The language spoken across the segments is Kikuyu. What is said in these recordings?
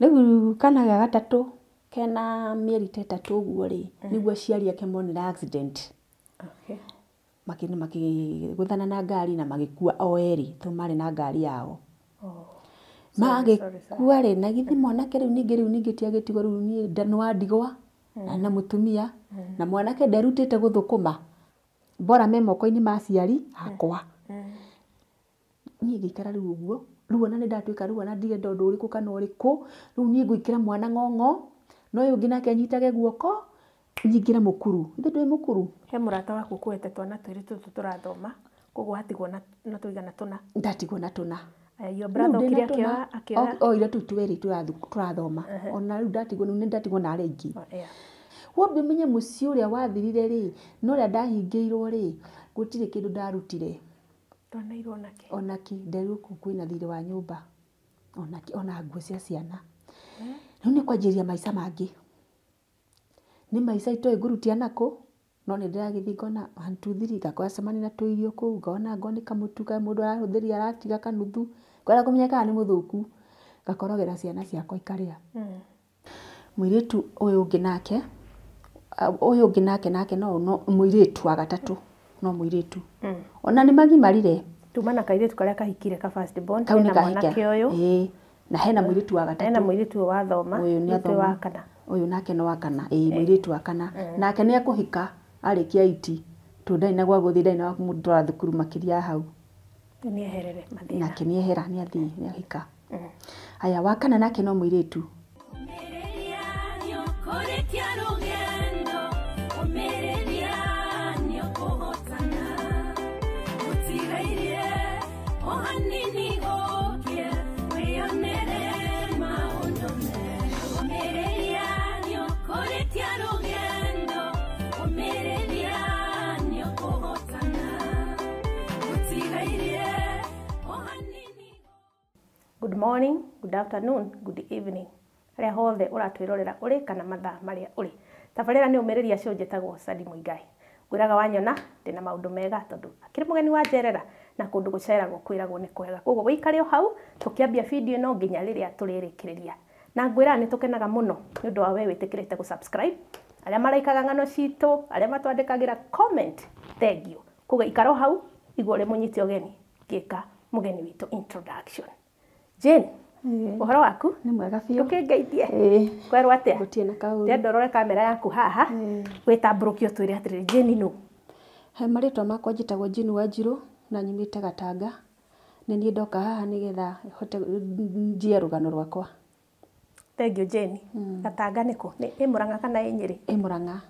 Rĩu kana ga gatatũ kena mĩeri ta 3 ũguo rĩ, nĩguo aciari ake monire accident. Okay. Makĩgũthana na ngari na magĩkua o erĩ tondũ marĩ na ngari yao. Oh. Magĩkua rĩ, na githĩ mwanake rĩu ningĩ ti agĩtigwo rĩu niĩ nĩ wa ndigwa na mũtumia na mwanake nderutĩte gũthũkũma. Bora me moko-inĩ ma aciari akwa. Niĩ ngĩikara rĩu ũguo, rĩu ona nĩ ndatuĩka rĩu ona ndirenda ũndũ ũrĩkũ kana ũrĩkũ, rĩu niĩ ngũikĩra mwana ng'ong'o, na ũyũ ũngĩ nake anyitage guoko, nyingĩre mũkuru. Ithe ndũĩ mũkuru? He mũrata waku ũkuĩte twana twĩrĩ tũtũ tũrathoma, koguo watigwo na tũigana tũna. Ndatigwo na tũna. Your brother okire akĩoya? Oire tũu twĩrĩ tũrathoma. Ona rĩu ndatigwo, nĩ ndatigwo na arĩa aingĩ. Wambe ũmenye mũciĩ ũrĩa wathirire rĩ, na ũrĩa ndahingĩirwo rĩ, gũtirĩ kĩndũ ndarutire. Ndwanairwo onakĩ? Onakĩ, nderirwo kũu kwĩna thirĩ wa nyũmba. Onakĩ, ona nguo cia ciana. Rĩu nĩ kwanjĩrĩria maica mangĩ. Nĩ maica itoĩ ngũrutia nakũ, no nĩ ndĩragĩthiĩ ngona 1 2 3, ngakora cemania na tũirio kũu, ngona nĩ kamũtu ka mũndũ arahũthĩria aratiga kanuthu, ngwenda kũmenya kana nĩ mũthũku, ngakorogera ciana ciakwa ikarĩa. Mũirĩtu ũyũ ũngĩ nake, ũyũ ũngĩ nake nake no mũirĩtu wa gatatũ, no mũirĩtu. Ona nĩ magimarire. Tuma na kairĩtu karĩa kahikire ka first born, hena mwanake ũyũ. Ĩĩ, na hena mũirĩtu wa gatatũ. Hena mũirĩtu ũyũ wathoma, ũyũ nĩ athoma. Wa kana. Ũyũ nake nĩ wa kana, ĩĩ, mũirĩtu wa kana. Nake nĩ ekũhika arĩkia iti, tondũ ndarĩ na gwa gũthiĩ, ndarĩ na gwa kũmũtwara thukuru makĩria ya hau. Nĩ eherere mathĩna. Nake nĩ ehera, nĩ athiĩ, nĩ ahika. Haya, wa kana nake no mũirĩtu. Good morning, good afternoon, good evening. Harĩa hothe ũratwĩrorera ũrĩ kana mathaa marĩa ũrĩ. Tabarĩra nĩ ũmĩrĩria cio njĩtagwo Sadi Muigai. Ngwĩraga wanyona ndĩna maũndũ mega tondũ akĩrĩ mũgeni wa njerera na kũndũ gũceragwo kwĩragwo nĩ kwega. Koguo wĩikare o hau tũkĩambia video ĩno nginya rĩrĩa tũrĩrĩkĩrĩria. Na ngwĩraga nĩ tũkenaga mũno nĩ ũndũ wa we wĩtĩkĩrĩte gũ-subscribe, arĩa maraikaga ng'ano citũ, arĩa matwandĩkagĩra comment, thank you. Koguo ikara o hau igua ũrĩ mũnyite ũgeni ngĩka mũgeni witũ introduction. Jane, ũhoro waku? Nĩ mwega biũ. Ũkĩngeithie? Kwerwo atĩa? Gũtirĩ na kaũndũ. Ndĩrenda ũrore kamera yaku haha, wĩtambũrũkie ũtwĩre atĩrĩrĩ, Jane nũ? He marĩtwa makwa njĩtagwo Jane Wanjirũ na nyumĩte Gatanga. Nĩ niĩ ndoka haha nĩgetha hote njie rũgano rwakwa. Thank you Jane. Gatanga nĩ kũ? Nĩ Murang'a kana ĩ Nyĩrĩ? Ĩ Murang'a.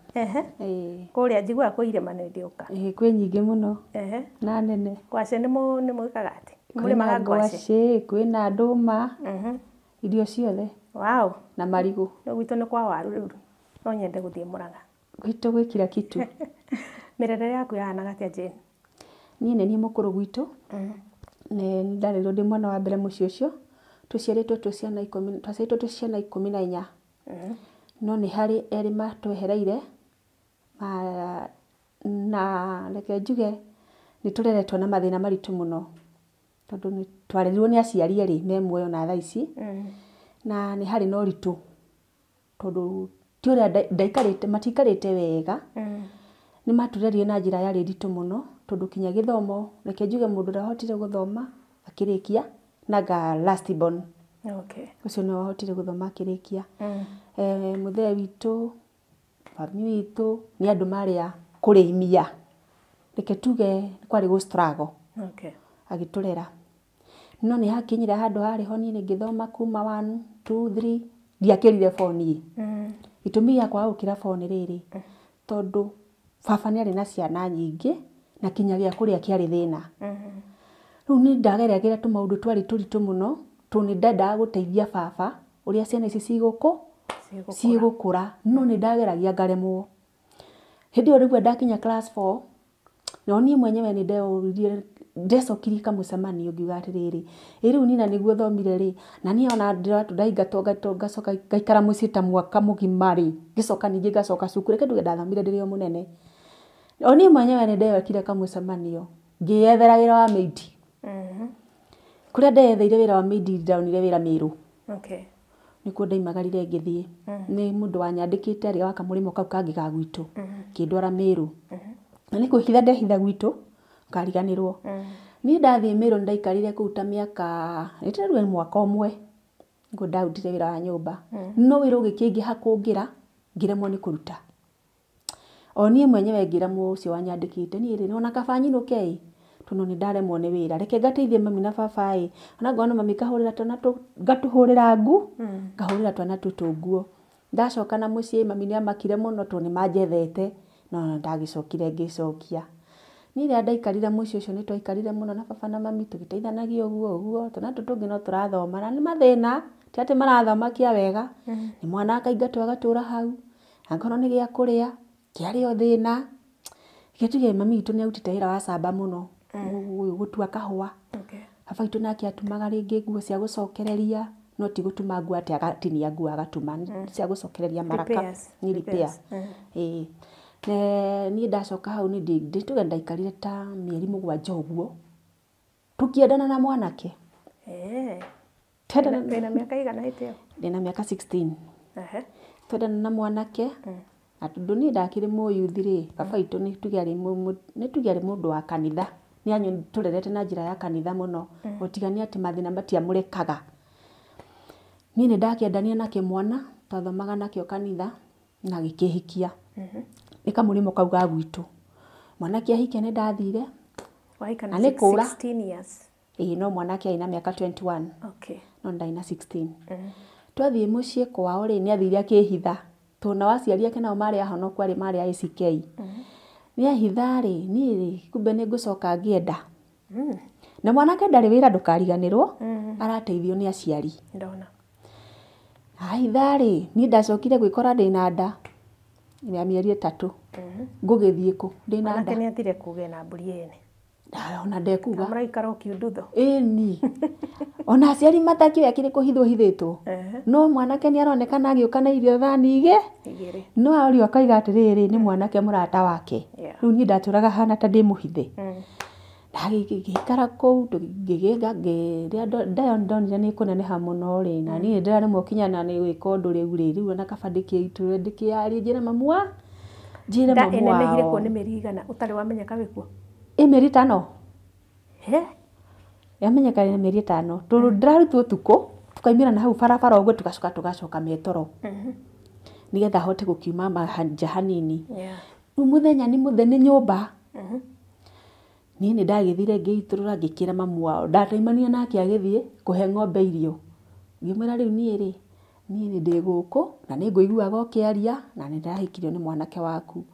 Kũrĩa njiguaga kwĩ irĩma nĩ ndĩũka. Ĩĩ, kwĩ nyingĩ mũno. Na nene. Ngwacĩ nĩ mwĩkaga atĩ? Mũrĩmaga ngwacĩ? Ngwacĩ, kwĩna ndũma, irio ciothe. Wow. Na marigũ. Rĩu gwitũ nĩ kwa waru rĩu. No nyende gũthiĩ Murang'a. Gwitũ gwĩ kila kitu. Mĩrerere yaku yahanaga atĩa Jane? Niĩ nĩ niĩ mũkũrũ gwitũ. Nĩ ndarerirwo ndĩ mwana wa mbere mũciĩ ũcio. Tũciarĩtwo twĩ ciana ikũmi, twaciarĩtwo twĩ ciana 14. No nĩ harĩ erĩ matwehereire, na reke njuge nĩ tũreretwo na mathĩna maritũ mũno. Tondũ nĩ twarerirwo nĩ aciari erĩ me muoyo na thaa ici, na nĩ harĩ na ũritũ tondũ ti ũrĩa ndaikarĩte, matiikarĩte wega. Nĩ matũrerire na njĩra yarĩ nditũ mũno tondũ kinya gĩthomo, reke njuge mũndũ ũrĩa wahotire gũthoma akĩrĩkia na last born. Okay. Ũcio nĩwe wahotire gũthoma akĩrĩkia. Mũthee witũ, mami witũ nĩ andũ marĩ a kũrĩmia. Reke tuge kwarĩ gũ struggle. Okay. Agĩtũrera. No nĩ hakinyire handũ harĩ ho niĩ ngĩthoma kuma 1 2 3 ndiakĩrire 4 niĩ. Gĩtũmi gĩa kwaga gũkĩra 4 nĩ rĩrĩ, tondũ baba nĩ arĩ na ciana nyingĩ na kinya gĩa kũrĩa kĩarĩ thĩna. Rĩu nĩ ndageragĩra tũmaũndũ twarĩ tũritũ mũno tondũ nĩ ndendaga gũteithia baba ũrĩa ciana ici cigũkũra, no nĩ ndageragia ngaremwo. Hĩndĩ ĩyo rĩu ndakinya class 4, no niĩ mwenyewe nĩ ndeũririe, ndecokirie kamũcemanio ngiuga atĩrĩrĩ, ĩ rĩu nina nĩguo thomire rĩ, na niĩ ona ndaingatwo ngacoka ngaikara mũciĩ ta mwaka mũgima rĩ, ngĩcoka ningĩ ngacoka cukuru, reke nduge ndathomire ndĩrĩ o mũnene. O niĩ mwenyewe nĩ ndewekire kamũcemanio, ngĩyethera wĩra wa maid. Kũrĩa ndeyetheire wĩra wa maid ndonire wĩra Mĩrũ. Okay. Nĩkuo ndaimagarire ngĩthiĩ. Nĩ mũndũ wanyandĩkĩte arĩ wa kamũrĩmo kau kangĩ ga gwitũ. Kĩndwara Mĩrũ. Na nĩ kwĩhitha ndehitha gwitũ, ngariganĩrwo. Niĩ ndathiĩ Mĩrũ nĩ ndaikarire kũu ta mĩaka, nĩ mwaka ũmwe nĩguo ndarutire wĩra wa nyũmba. No wĩra ũgĩkĩingĩha kũngĩra, ngĩremwo nĩ kũruta. O niĩ mwenyewe ngĩra ũcio wanyandĩkĩte, niĩ rĩ, ona kaba nyinũke ĩ, tondũ nĩ ndaremwo nĩ wĩra. Reke ngateithie mami na baba ĩ, ona ngona mami ngahũrĩra twana ngatũhũrĩra ngahũrĩra twana tũtũ nguo. Ndacoka na mũciĩ mami nĩ amakire mũno tondũ nĩ manjethete, no ndagĩcokire ngĩcokia. Niĩ rĩrĩa ndaikarire mũciĩ ũcio nĩ twaikarire mũno na baba na mami tũgĩteithanagia ũguo ũguo, twana tũtũ tũngĩ no tũrathoma na nĩ mathĩna, ti atĩ marathoma kĩa wega, nĩ mwana akaingatwo agatũra hau, angorwo nĩ gĩa kũrĩa, kĩarĩ o thĩna. Reke tuge mami witũ nĩ arutĩte wĩra wa camba mũno, gũtua kahũa. Baba witũ nake atumaga rĩngĩ nguo cia gũcokereria, no ti gũtuma nguo atĩ agatinia nguo agatuma, cia gũcokereria maraka. Nĩ repair. Ĩĩ. Niĩ ndacoka hau nĩ tuge ndaikarire ta mĩeri 7 ũguo, tũkĩendana na mwanake. Wĩna mĩaka igana hĩndĩ ĩyo? Ndĩna mĩaka 16. Twendana na mwanake, na tondũ niĩ ndakĩrĩ mũyuthi rĩ, baba witũ nĩ tuge arĩ mũndũ wa kanitha. Nĩ tũrerete na njĩra ya kanitha mũno, gũtiga nĩ atĩ mathĩna matiamũrekaga. Niĩ nĩ ndakĩendania na kĩmwana, twathomaga nakĩo kanitha, na gĩkĩhikia. Nĩ kamũrĩmo kau ga gwitũ. Mwanake ahikia nĩ ndathire. Na nĩ kũra. 16 years. Ĩĩ, no mwanake arĩ na mĩaka 21. No ndarĩ na 16. Twathiĩ mũciĩ kwao rĩ, nĩ athire akĩhitha. Tondũ nao aciari ake nao marĩ ahonoku arĩ marĩ a ACK. Nĩ ahitha rĩ, niĩ rĩ, kumbe nĩ ngũcoka ngĩenda. Na mwanake ndarĩ wĩra ndũkariganĩrwo, arateithio nĩ aciari. Ndona. Ahitha rĩ, niĩ ndacokire gwĩkora ndĩna nda ya mĩeri 3. Ngũgĩthiĩ kũ ndĩna nda. Mwanake nĩ athire kũgĩa na mbũri ene. Ona ndekuga. Mũraikara ũkiundutho. Ĩni. Ona aciari matakĩũĩ akĩrĩ kũhithwo hithĩtwo. No mwanake nĩ aronekana agĩũka na irio thani igĩrĩ. No aũrio akauga atĩrĩrĩ, nĩ mwanake mũrata wake. Rĩu niĩ ndatũraga hana ta ndĩ mũhithe. Ndagĩikara kũu ngĩgĩga rĩrĩa ndayo ndonire nĩ kũneneha mũno rĩ, na niĩ ndĩraremwo kinya na nĩ gwĩka ũndũ rĩu rĩ, rĩu ona kaba ndĩkĩitũrũre ndĩkĩarie njĩre mamu wa njĩre mamu wao. Ĩnenehire kuo nĩ mĩeri igana ũtarĩ wamenyeka wĩkuo? Ĩ mĩeri 5. Yamenyeka nĩ mĩeri 5. Tondũ ndĩrarutwo ũtukũ, tukaumĩra na hau barabara ũguo tugacoka tũgacoka metoro. Nĩgetha ahote gũkiuma nja hanini. Rĩu mũthenya nĩ mũthenya nĩ nyũmba. Niĩ nĩ ndagĩthire ngĩitũrũra ngĩkĩra mamu wao. Ndataimania nake agĩthiĩ kũhe ng'ombe irio. Ngĩmwĩra rĩu niĩ rĩ, niĩ nĩ ndĩ gũkũ na nĩ ngũiguaga ũkĩaria na nĩ ndĩrahikirio nĩ mwanake waku.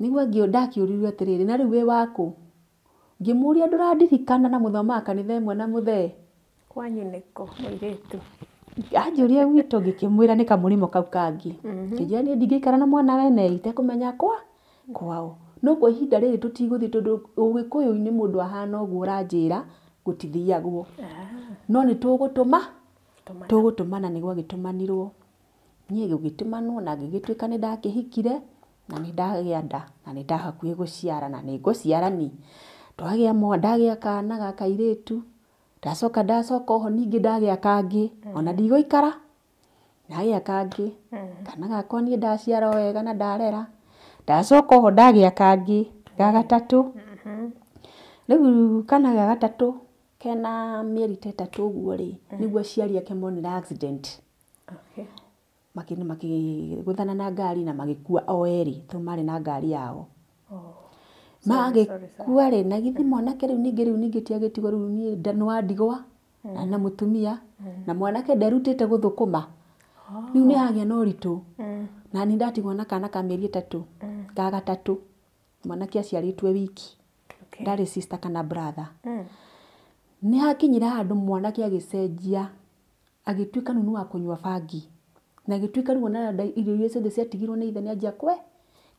Nĩguo ndakĩũririe atĩrĩrĩ, na rĩu wĩ wakũ? Ngĩmũria ndũrandirikana na mũthomaga kanitha ĩmwe na mũthee. Kwanyu nĩkũ mũirĩtu? Anjũria gwitũ ngĩkĩmwĩra nĩ kamũrĩmo kau kangĩ. Ngĩnjĩra niĩ ndingĩikara na mwana wene itekũmenya kwao. No kwa ihinda rĩrĩ tũtigũthiĩ tondũ ũgĩkũyũ-inĩ mũndũ ahana ũguo ũranjĩra gũtithiagwo. No nĩ tũgũtũma, tũgũtũmana nĩguo agĩtũmanirwo. Niĩ gũgĩtũmanwo na ngĩgĩtuĩka nĩ ndakĩhikire na nĩ ndagĩa nda na nĩ ndahakuhĩ gũciara na nĩ ngũciara ni. Twagĩa mwana, ndagĩa kana ga kairĩtu, ndacoka ndacoka oho ningĩ ndagĩa kangĩ, ona ndigũikara, ndagĩa kangĩ, kana gakwa niĩ ndaciara o wega na ndarera, ndacoka oho ndagĩa kangĩ ga gatatũ. Rĩu kana ga gatatũ kena mĩeri ta 3 ũguo rĩ, nĩguo aciari ake monire accident. Makĩgũthana na ngari na magĩkua o erĩ tondũ marĩ na ngari yao. Magĩkua rĩ, na githĩ mwanake rĩu ningĩ ti agĩtigwo rĩu niĩ nĩ wandigwa na mũtumia na mwanake nderutĩte gũthũkũma. Rĩu nĩ agĩa na ũritũ. Na nĩ ndatigwo na kana ka mĩeri 3 ga gatatũ. Mwanake aciarĩtwo wiki. Ndarĩ sister kana brother. Nĩ hakinyire handũ mwanake agĩcenjia, agĩtuĩka rĩu nĩ wa kũnyua bangi. Na agĩtuĩka rĩu ona irio iria ciothe ciatigirwo nĩ ithe nĩ anjia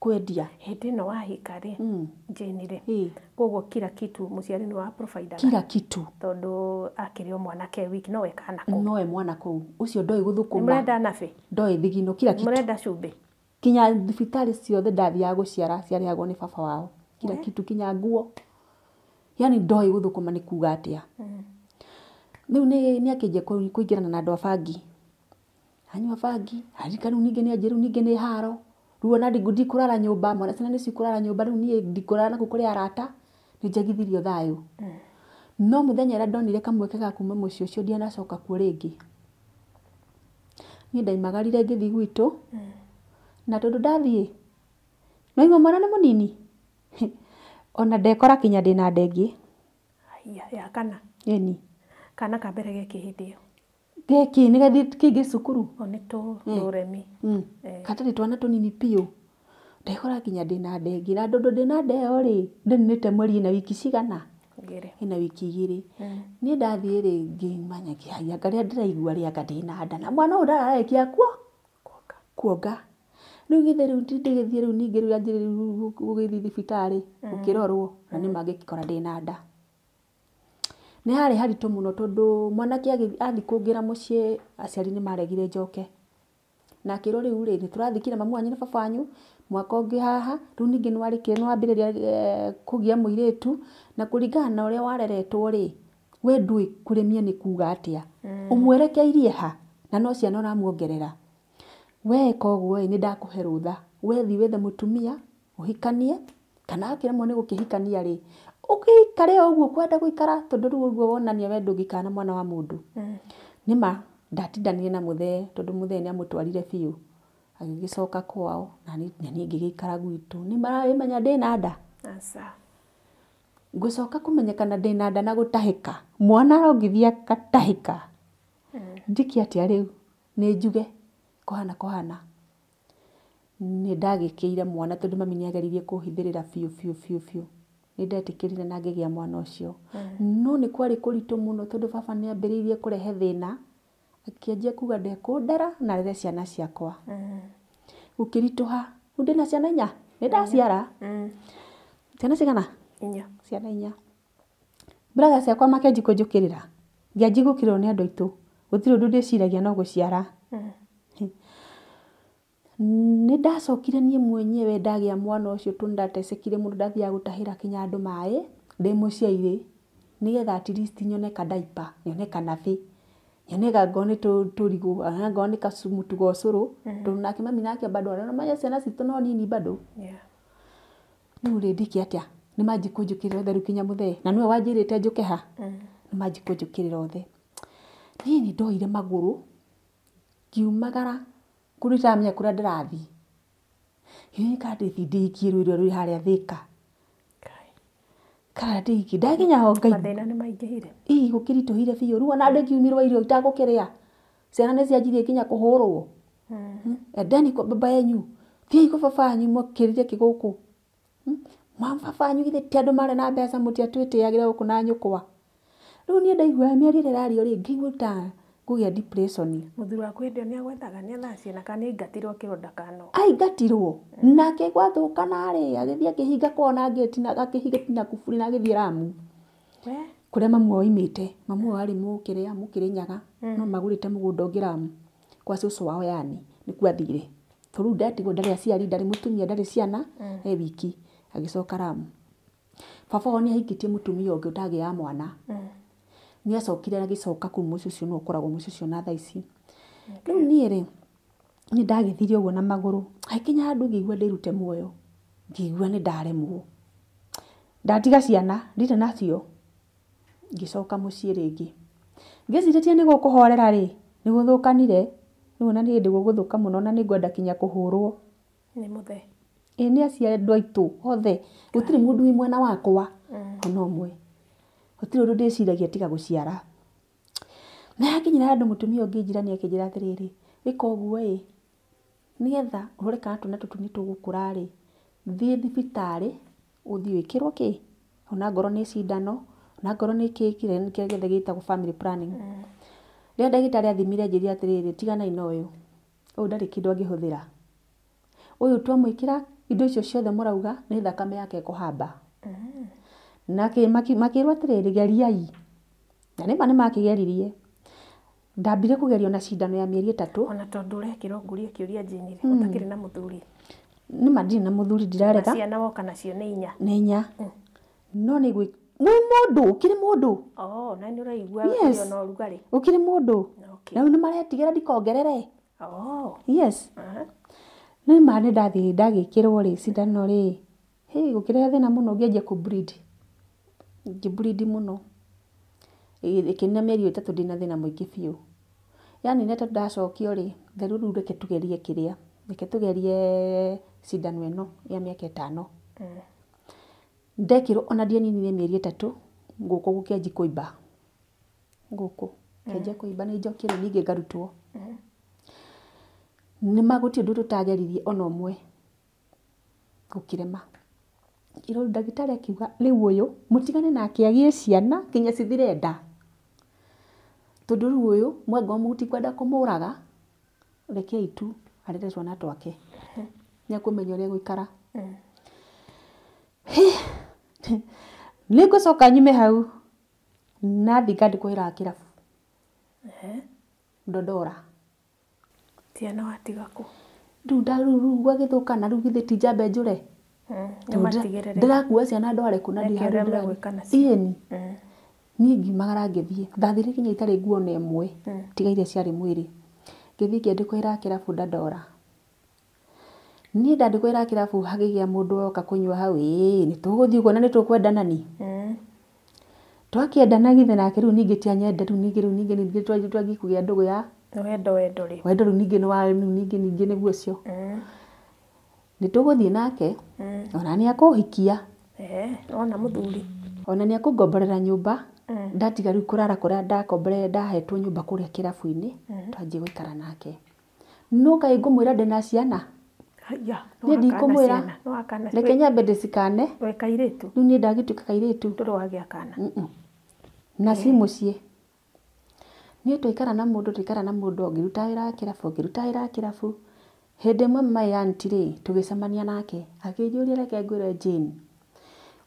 kwendia. Hĩndĩ ĩno wahika rĩ, Jane rĩ, koguo kila kitu mũciari nĩ wa provider. Kila kitu. Tondũ akĩrĩ o mwanake wiki nowe kana kũu. Nowe mwana kũu. Ũcio ndoĩ gũthũkũma. Mũrenda nabi? Ndoĩ thigino, kila kitu. Mũrenda cumbĩ? Kinya thibitarĩ ciothe ndathiaga gũciara ciarĩhagwo nĩ baba wao. Kila kitu kinya nguo. Yaani ndoĩ gũthũkũma nĩ kuga atĩa. Rĩu nĩ akĩnjia kũingĩrana na andũ a bangi. Anyua bangi, aririkana rĩu ningĩ nĩ anjĩra rĩu ningĩ nĩ haro. Rĩu ona ndikũrara nyũmba, mwana ciana nĩ cikũrara nyũmba rĩu niĩ ndikũrara nakuo kũrĩ arata, nĩ njagithirio thayũ. No mũthenya ũrĩa ndonire kamweke ga kuma mũciĩ ũcio ndianacoka kuo rĩngĩ. Niĩ ndaimagarire ngĩthiĩ gwitũ, na tondũ ndathiĩ, nĩwaigua mwana nĩ mũnini? Ona ndekora kinya ndĩna nda ĩngĩ. Haiya, ya kana. Ĩni. Kana ka mbere gekĩ hĩndĩ ĩyo? Geki nĩ gathiĩ kĩngĩ cukuru. O nĩ tũremi. Gatarĩ twana tũnini biũ. Ndekora nginya ndĩna nda ĩngĩ na tondũ ndĩna nda ĩyo rĩ, ndĩninĩte mweri ĩna wiki cigana? Igĩrĩ. Ĩna wiki igĩrĩ. Niĩ ndathiĩ rĩ, ngĩmenya kĩhaiya anga rĩrĩa ndĩraigua rĩ anga ndĩna nda na mwana ũyũ ndararĩkia kuonga. Rĩu githĩ rĩu ndĩgĩthiĩ rĩu ningĩ rĩu anjĩrĩrie gũgĩthiĩ thibitarĩ gũkĩrorwo na nĩma ngĩkora ndĩna nda. Nĩ harĩ haritũ mũno tondũ mwanake athiĩ kũngĩra mũciĩ aciari nĩ maregire njoke. Na akĩrwo rĩu rĩ, nĩ tũrathikire mamu wanyu na baba wanyu mwaka ũngĩ haha, rĩu ningĩ nĩ warĩkia nĩ wambĩrĩria kũgĩa mũirĩtu na kũringana na ũrĩa wareretwo rĩ, we ndũĩ kũrĩmia nĩ kuga atĩa. Ũmwerekeirie ha na no ciana ũramuongerera. We ĩka ũguo ĩ, nĩ ndakũhe rũtha. We thiĩ wethe mũtumia ũhikanie kana akĩremwo nĩ gũkĩhikania rĩ, ũgĩikare o ũguo ũkwenda gũikara tondũ rĩu ũguo wonania we ndũngĩikara na mwana wa mũndũ. Nĩma ndatindanire na mũthee tondũ mũthee nĩ amũtwarire biũ. Agĩgĩcoka kwao na niĩ ngĩgĩikara gwitũ. Nĩ maramenya ndĩna nda? Aca. Ngũcoka kũmenyekana ndĩna nda na gũtahĩka. Mwana arongithia akatahĩka. Njĩke atĩa rĩu? Nĩ njuge kũhana kũhana. Nĩ ndagĩkĩire mwana tondũ mami nĩ ageririe kũhithĩrĩra biũ biũ biũ biũ. Nĩ ndetĩkĩrire na ngĩgĩa mwana ũcio. No nĩ kwarĩ kũritũ mũno tondũ baba nĩ ambĩrĩirie kũrehe thĩna. Akĩanjia kuga ndekũndera na arere ciana ciakwa. Gũkĩritũha. Rĩu ndĩna ciana inya? Nĩ ndaciara. Ciana cigana? Inya. Ciana inya. Brother ciakwa makĩanjia kũnjũkĩrĩra. Ngĩanjia gũkĩrĩrwo nĩ andũ aitũ. Gũtirĩ ũndũ ndĩciragia no gũciara. Nĩ ndacokire niĩ mwenyewe ndagĩa mwana ũcio tondũ ndatecekire mũno ndathiaga gũtahĩra kinya andũ maĩ ndĩ mũciĩ nĩgetha at least nyone ka diaper, nyone kanabĩ, nyone angorwo nĩ tũrigũ, angorwo nĩ kamũtu ga ũcũrũ tondũ nake mami nake bado ũramenya ciana citũ no nini bado. Rĩu rĩ ndĩke atĩa? Nĩ manjie kũnjũkĩrĩra othe rĩu kinya mũthee na nĩwe wanjĩrĩte njũke ha? Nĩ manjie kũnjũkĩrĩra othe. Niĩ nĩ ndoire magũrũ ngiumagara kũndũ itaramenya kũrĩa ndĩrathiĩ. Ngĩũria kana ndĩthiĩ ndĩikie rũĩ rũrĩa rwĩ harĩa Thĩka. Kana ndĩikie. Ndakinya ho ngaigua. Mathĩna nĩ maingĩhire. Ĩ gũkĩritũhire biũ. Rĩu ona ndĩkiumirwo irio itagũkĩrĩa. Ciana nĩ cianjirie kinya kũhũrwo. Endeni kwa baba yenyu. Thiĩi kwa baba wanyu mũkĩrire kĩ gũkũ. Baba wanyu githĩ ti andũ marĩ na mbeca mũtiatwĩtĩagĩra gũkũ na nyũkwa. Rĩu niĩ ndaigua mĩario ĩrĩa ĩrario rĩ, ngĩigua ta ngũgĩa depression. Mũthuri waku hĩndĩ ĩyo nĩ agwethaga nĩ ethaga ciana kana nĩ aingatirwo akĩrwo ndakanoke? Aingatirwo. Nake gwathũkana rĩ, agĩthiĩ akĩhinga kwao na ngĩti na akĩhinga na kuburi na agĩthiĩ Lamu. Kũrĩa mamu wao oimĩte. Mamu wao arĩ mũkĩrĩa, mũkĩrĩnyaga, no magũrĩte mũgũnda ũngĩ Lamu kwa cũcũ wao yani, nĩkuo athire. Tondũ rĩu ndatigwo ndarĩ aciari, ndarĩ mũtumia, ndarĩ ciana, e wiki. Agĩcoka Lamu. Baba wao nĩ ahikĩtie mũtumia ũngĩ ũtagĩaga mwana. Nĩ acokire agĩcoka kũu mũciĩ ũcio nĩwe ũkoragwo mũciĩ ũcio na thaa ici. Rĩu niĩ rĩ, nĩ ndagĩthire ũguo na magũrũ. Hagĩkinya handũ ngĩigua ndĩrute muoyo. Ngĩigua nĩ ndaremwo. Ndatiga ciana, ndirĩ nacio. Ngĩcoka mũciĩ rĩngĩ. Ngĩcirĩtie nĩ gũkũhorera rĩ, nĩ gũthũkanire. Rĩu ona nĩ hĩndĩ gũgũthũka mũno na nĩ ngwenda kinya kũhũrwo. Nĩ mũthee. Ĩ nĩ aciari andũ aitũ othe. Gũtirĩ mũndũ wĩ mwena wakwa ona ũmwe. Gũtirĩ ũndũ ndĩciragia tiga gũciara. Na hakinyire handũ mũtumia ũngĩ njirani akĩnjĩra atĩrĩrĩ, ĩka ũguo ĩ, nĩgetha ũrore kana twana tũtũ nĩ tũgũkũra rĩ, thiĩ thibitarĩ ũthiĩ wĩkĩrwo kĩ, ona ngorwo nĩ cindano, ona ngorwo nĩ kĩ kĩrĩa gĩothe gĩtagwo family planning. Rĩrĩa ndagĩtarĩ athimire anjĩrire atĩrĩrĩ, tiganai na ũyũ, ũyũ ndarĩ kĩndũ angĩhũthĩra. Ũyũ twamwĩkĩra indo icio ciothe mũrauga nĩ thakame yake ĩkũhamba. Na makĩrwo atĩrĩrĩ, geriai. Na nĩma nĩ makĩgeririe. Ndambire kũgerio na cindano ya mĩeri 3. Ona tondũ ũrekĩrwo ngũrie kĩũria Jane rĩ, ũtakĩrĩ na mũthuri. Nĩma ndirĩ na mũthuri ndirarega. Na ciana woka nacio nĩ inya. Nĩ inya. No nĩ gwĩ mwĩ mũndũ, ũkĩrĩ mũndũ. Oh, na nĩ ũraigua Yes. ũrĩ ona ũrugarĩ. Ũkĩrĩ mũndũ. Okay. Na rĩu nĩ maretigĩra ndikongerere. Oh. Yes. Nĩ ma nĩ ndathiĩ ndagĩkĩrwo rĩ cindano rĩ, hĩ gũkĩrehe thĩna mũno ngĩanjia kũ bleed. Ngĩ bleed mũno. Ĩkĩnina mĩeri 3 ndĩna thĩna mũingĩ biũ. Yani nĩ tondũ ndacokio rĩ, therũ rĩu reke tugerie kĩrĩa, reke tugerie cindano ĩno ya mĩaka 5. Ndekĩrwo ona ndianinire mĩeri 3 gũkũ gũkĩanjia kũimba. Gũkũ kĩanjia kũimba nĩ njoki rĩu ningĩ ngarutwo. Nĩ ma gũtirĩ ũndũ tũtageririe ona ũmwe gũkĩrema. Ngĩrwo ndagĩtarĩ akiuga rĩu ũyũ mũtigane nake agĩe ciana nginya cithire nda. Tondũ rĩu ũyũ mwangoo mũtikwenda kũmũraga, rekei tu arere twana twake. Nĩekũmenya ũrĩa egũikara. Nĩngũcoka nyume hau nathiĩ ngandĩkwo wĩra wa kĩrabu. Ndondora. Ciana watiga kũ? Rĩu rĩu gwagĩthũka na rĩu githĩ ti njambe njũre. Ndĩrakua ciana ndware kũ na Reke ndirĩ ũrĩa handũ megwĩka ndĩrathiĩ. nacio. Ĩni. Niĩ ngiumagara ngĩthiĩ. Ndathire nginya itarĩ nguo ona ĩmwe tiga iria ciarĩ mwĩrĩ. Ngĩthiĩ ngĩandĩkwo wĩra wa kĩrabu Dandora. Niĩ ndandĩkwo wĩra wa kĩrabu hagĩgĩa mũndũ woka kũnyua hau, ĩĩ nĩtũgũthiĩ ũguo na nĩtũkwendana ni. Twakĩendana githĩ nake rĩu ningĩ ti anyende rĩu ningĩ rĩu ningĩ ningĩ twanjie kũgĩa ndũgũ ya Wendo wendo rĩ. wendo rĩu ningĩ nĩ wa rĩu ningĩ ningĩ nĩguo ũcio. Nĩtũgũthiĩ nake ona nĩakũhikia. Wona mũthuri. Ona nĩakũngomborera nyũmba. Ndatiga rĩu kũrara kũrĩa ndakomborere ndahetwo nyũmba kũrĩa kĩrabu-inĩ twanjie gũikara nake. No kaĩ ngũmwĩra ndĩna ciana? Haiya, Niĩ ndikũmwĩra. Reke nyambe ndĩcikane. Wĩ kairĩtu? Rĩu niĩ ndagĩtuĩka kairĩtu. Ndũrĩ wagĩa kana? Na ci mũciĩ. Niĩ twaikara na mũndũ twaikara na mũndũ ngĩruta wĩra wa kĩrabu ngĩruta wĩra wa kĩrabu. Hĩndĩ ĩmwe my aunty rĩ tũgĩcemania nake akĩnjũria reke ngwĩre Jane,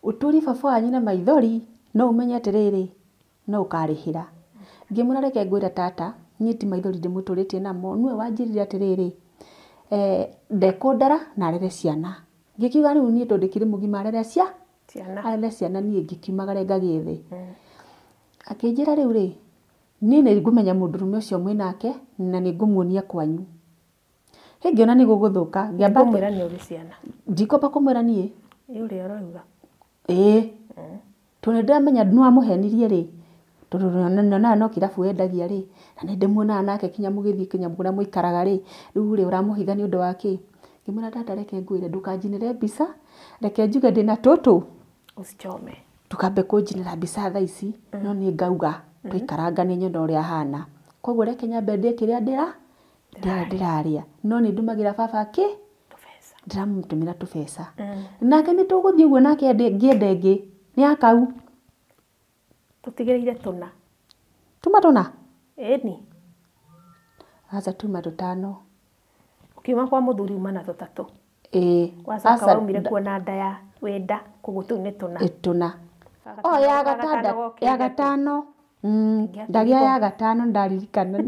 ũtũrie baba wanyu na maithori no ũmenye atĩrĩrĩ no ũkarĩhĩra. Ngĩmwĩra reke ngwĩre tata, niĩ ti maithori ndĩmũtũrĩtie namo, nĩwe wanjĩrire atĩrĩrĩ ndekũndara na arere ciana. Ngĩkiuga rĩu niĩ tondũ ndĩkĩrĩ mũgima arere Ciana. arere ciana niĩ ngĩkiumagare ngagĩe thĩ. Akĩnjĩra rĩu rĩ, niĩ nĩ ngũmenya mũndũrũme ũcio mwĩnake na nĩ ngũmuonia kwanyu. Hĩ ngĩona nĩ gũgũthũka, ngĩamba Ngũmwĩra nĩ ũrĩ ciana. Ndikwamba kũmwĩra niĩ. Ĩ ũrĩa ũrauga. Ĩĩ. Tondũ nĩ ndĩramenya nĩ wamũhenirie rĩ, tondũ nyonaga no kĩrabu wendagia rĩ, na nĩ ndĩmuonaga nake kinya mũgĩthiĩ kinya kũrĩa mũikaraga rĩ, rĩu rĩ ũramũhitha nĩ ũndũ wa kĩ? Ngĩmwĩra tata reke ngwĩre ndũkanjinĩre mbica, reke njuge ndĩna tũtũ. Ũcichome. Ndũkambe kũnjinĩra mbica thaa ici, no niĩ ngauga twaikaranga nĩ nyona ũrĩa ahana. Koguo reke nyambe ndĩe kĩrĩa ndĩrarĩa. No nĩ ndũmagĩra baba kĩ? Tũbeca. Ndĩramũtũmĩra tũbeca. Nake nĩ tũgũthiĩ ũguo nake ngĩende ĩngĩ. Nĩ akau. Tũtigĩrĩire tũna. Tuma tũna? Ĩni. Aca tuma tũtano. Ũkiuma kwa mũthuri uma na tũtatũ. Ĩĩ. Wacoka waumire kuona nda ya wĩnda, koguo tũu nĩ tũna. Ĩ tũna. O ya gatandatũ, ya gatano. Ndagĩa ya gatano ndaririkana.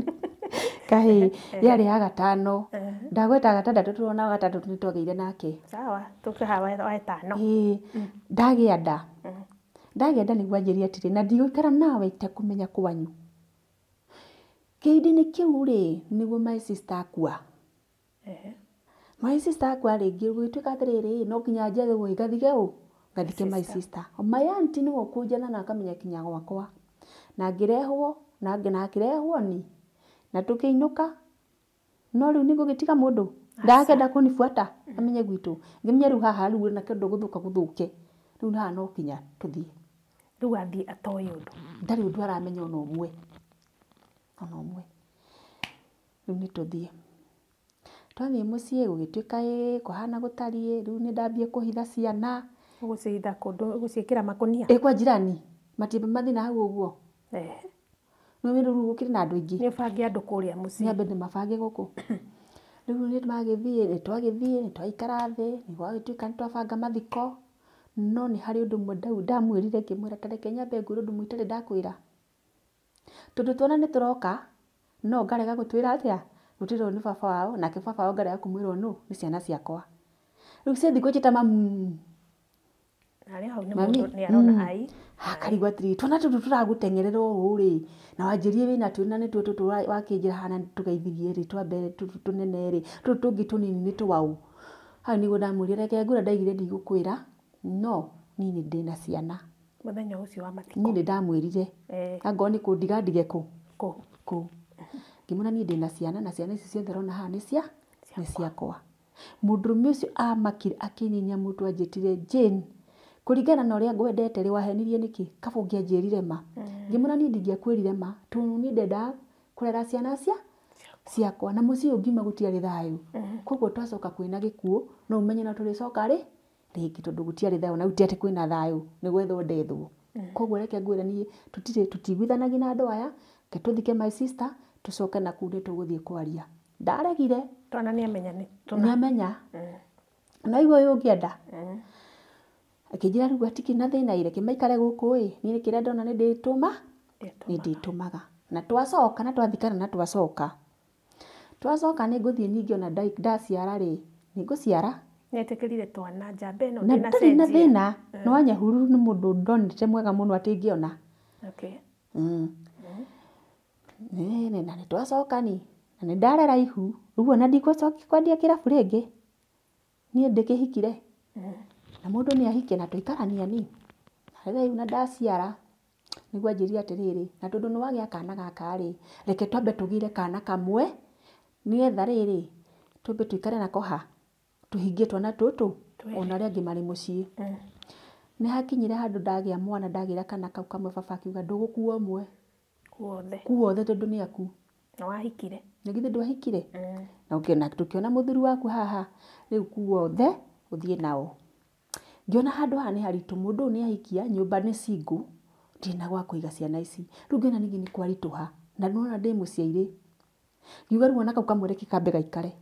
Kahĩ, yarĩ ya gatano. Ndagweta gatandatũ tũrona gatandatũ nĩ twagĩire nake. Sawa, tũke haha wa ĩtano. Ĩĩ, ndagĩa nda. Ndagĩa nda nĩguo anjĩrie atĩrĩ, na ndigũikara nawe itekũmenya kwanyu. Kĩhinda-inĩ kĩu rĩ, nĩguo my sister akua. My sister akua rĩ, gũgĩtuĩka atĩrĩrĩ, no nginya njethe ngathike ũ? Ngathike my sister. My aunty nĩwe ũkũnjetha na akamenya kinya gwakwa. Na ngĩrehwo, na akĩrehwo ni. Na tũkĩinũka. No rĩu nĩngũgĩtiga mũndũ. Ndakenda kũnibuata amenye gwitũ. Ngĩmenya rĩu haha rĩu na kĩndũ gũthũka gũthũke. Rĩu haha no nginya tũthiĩ. Rĩu athiĩ atoĩ ũndũ. Ndarĩ ũndũ aramenya ona ũmwe. Ona ũmwe. Rĩu nĩ tũthiĩ. Twathiĩ mũciĩ gũgĩtuĩka ĩĩ kũhana gũtariĩ, rĩu nĩ ndambia kũhitha ciana. Ũgũcihitha kũndũ, ũgũciĩkĩra makũnia? Ĩ kwa jirani. Matiamba mathiĩ na hau ũguo. Nĩ rĩu gũkĩrĩ na andũ aingĩ. Nĩ ũbange andũ kũrĩa mũciĩ. Nyambe ndĩmabange gũkũ. Rĩu nĩ magĩthiĩ, nĩ twagĩthiĩ, nĩ twaikara thĩ, nĩ gwagĩtuĩka nĩ twabanga mathiko. No nĩ harĩ ũndũ ũmwe ndamwĩrire ngĩmwĩra ta reke nyambe ngwĩre ũndũ ũmwe itarĩ ndakwĩra. Tondũ twana nĩ tũroka, no ngarega gũtwĩra atĩa? Gũtwĩrwo nĩ baba wao, nake baba wao ngarega kũmwĩrwo nũ? Nĩ ciana ciakwa. Rĩu ciathiĩ kũnjĩta mamu. Harĩa hau nĩ mũndũ nĩ arona ai. Akarigwo atĩrĩrĩ, twana tũtũ tũragũteng'erera ũũ rĩ, na wanjĩrire wĩna tuo na nĩtuo tũtũ wakĩnjĩra haha na nĩtũgeithirie rĩ, twa mbere tũtũ tũnene rĩ, tũtũ tũngĩ tũnini nĩ twaũ? Hau nĩguo ndamwĩrire reke ngwĩre ndaigire ndigũkwĩra, no niĩ nĩ ndĩna ciana. Mũthenya ũcio wa mathiko. Niĩ nĩ ndamwĩrire. Angorwo nĩ kũndiga ndige kũ? Kũ. Kũu. Ngĩmwĩra niĩ ndĩna ciana na ciana ici ciothe ũrona haha nĩ cia nĩ ciakwa. Mũndũrũme ũcio amakire akĩnyinya mũtwe anjĩtire Jane, kũringana na ũrĩa ngwendete rĩ, wahenirie nĩkĩ? Kaba ũngĩanjĩrire ma. Ngĩmwĩra niĩ ndingĩakwĩrire ma, tondũ niĩ ndendaga kũrera ciana cia ciakwa na mũciĩ ũyũ ngiuma gũtiarĩ thayũ. Koguo twacoka kwĩna gĩkuũ, no ũmenye no tũrĩcoka rĩ rĩngĩ tondũ gũtiarĩ thayũ na rĩu ti atĩ kwĩna thayũ, nĩ gwethwo ndethwo. Koguo reke ngwĩre niĩ tũtirĩ tũtiiguithanagia na andũ aya, reke tũthike my sister, tũcoke na kũu nĩ tũgũthiĩ kwaria. Ndaregire. Twana nĩamenya nĩ Nĩamenya. Na igua ũyũ ũngĩenda. Akĩnjĩra rĩu hatikĩrĩ na thĩna ĩ, reke maikare gũkũ ĩ, niĩ kĩrĩa ndona nĩ ndĩtũma, nĩ ndĩtũmaga. Na twacoka na twathikana na twacoka. Twacoka nĩ ngũthiĩ ningĩ ona ndaciara rĩ, nĩ ngũciara. Nĩetĩkĩrire twana njamba ĩno Na ndarĩ na ndĩnacenjia. thĩna, nĩ wa Nyahururu nĩ mũndũ ndonete mwega mũno atĩ ingĩona. Okay. Na nĩ twacoka ni, na nĩ ndarera ihu, rĩu ona ndigũcoka kwendia kĩrabu rĩngĩ. Niĩ ndĩkĩhikire. Na mũndũ nĩ ahikie na twaikarania ni. Ndarera ihu na ndaciara, nĩguo anjĩrire atĩrĩrĩ, na tondũ nĩ wagĩa kana gaka rĩ, reke twambe tũgĩre kana kamwe, nĩgetha rĩrĩ, twambe tũikare nako ha, tũhingie twana tũtũ, ona arĩa angĩ marĩ mũciĩ. Nĩ hakinyire handũ ndagĩa mwana ndagĩra kana kau kamwe baba akiuga ndũgũkua ũmwe. Kuothe. Kua othe tondũ nĩ aku. Na wahikire. Na githĩ ndwahikire? Na ũkĩona tũkĩona mũthuri waku haha, rĩu kua othe ũthiĩ nao. Ngĩona handũ haha nĩ haritũ, mũndũ ũyũ nĩ ahikia, nyũmba nĩ single, ndirĩ na gwa kũiga ciana ici. Rĩu ngĩona ningĩ nĩ kwaritũha, na nĩwona ndĩ mũciĩ-rĩ. Ngiuga rĩu ona kau kamwe reke kambe gaikare.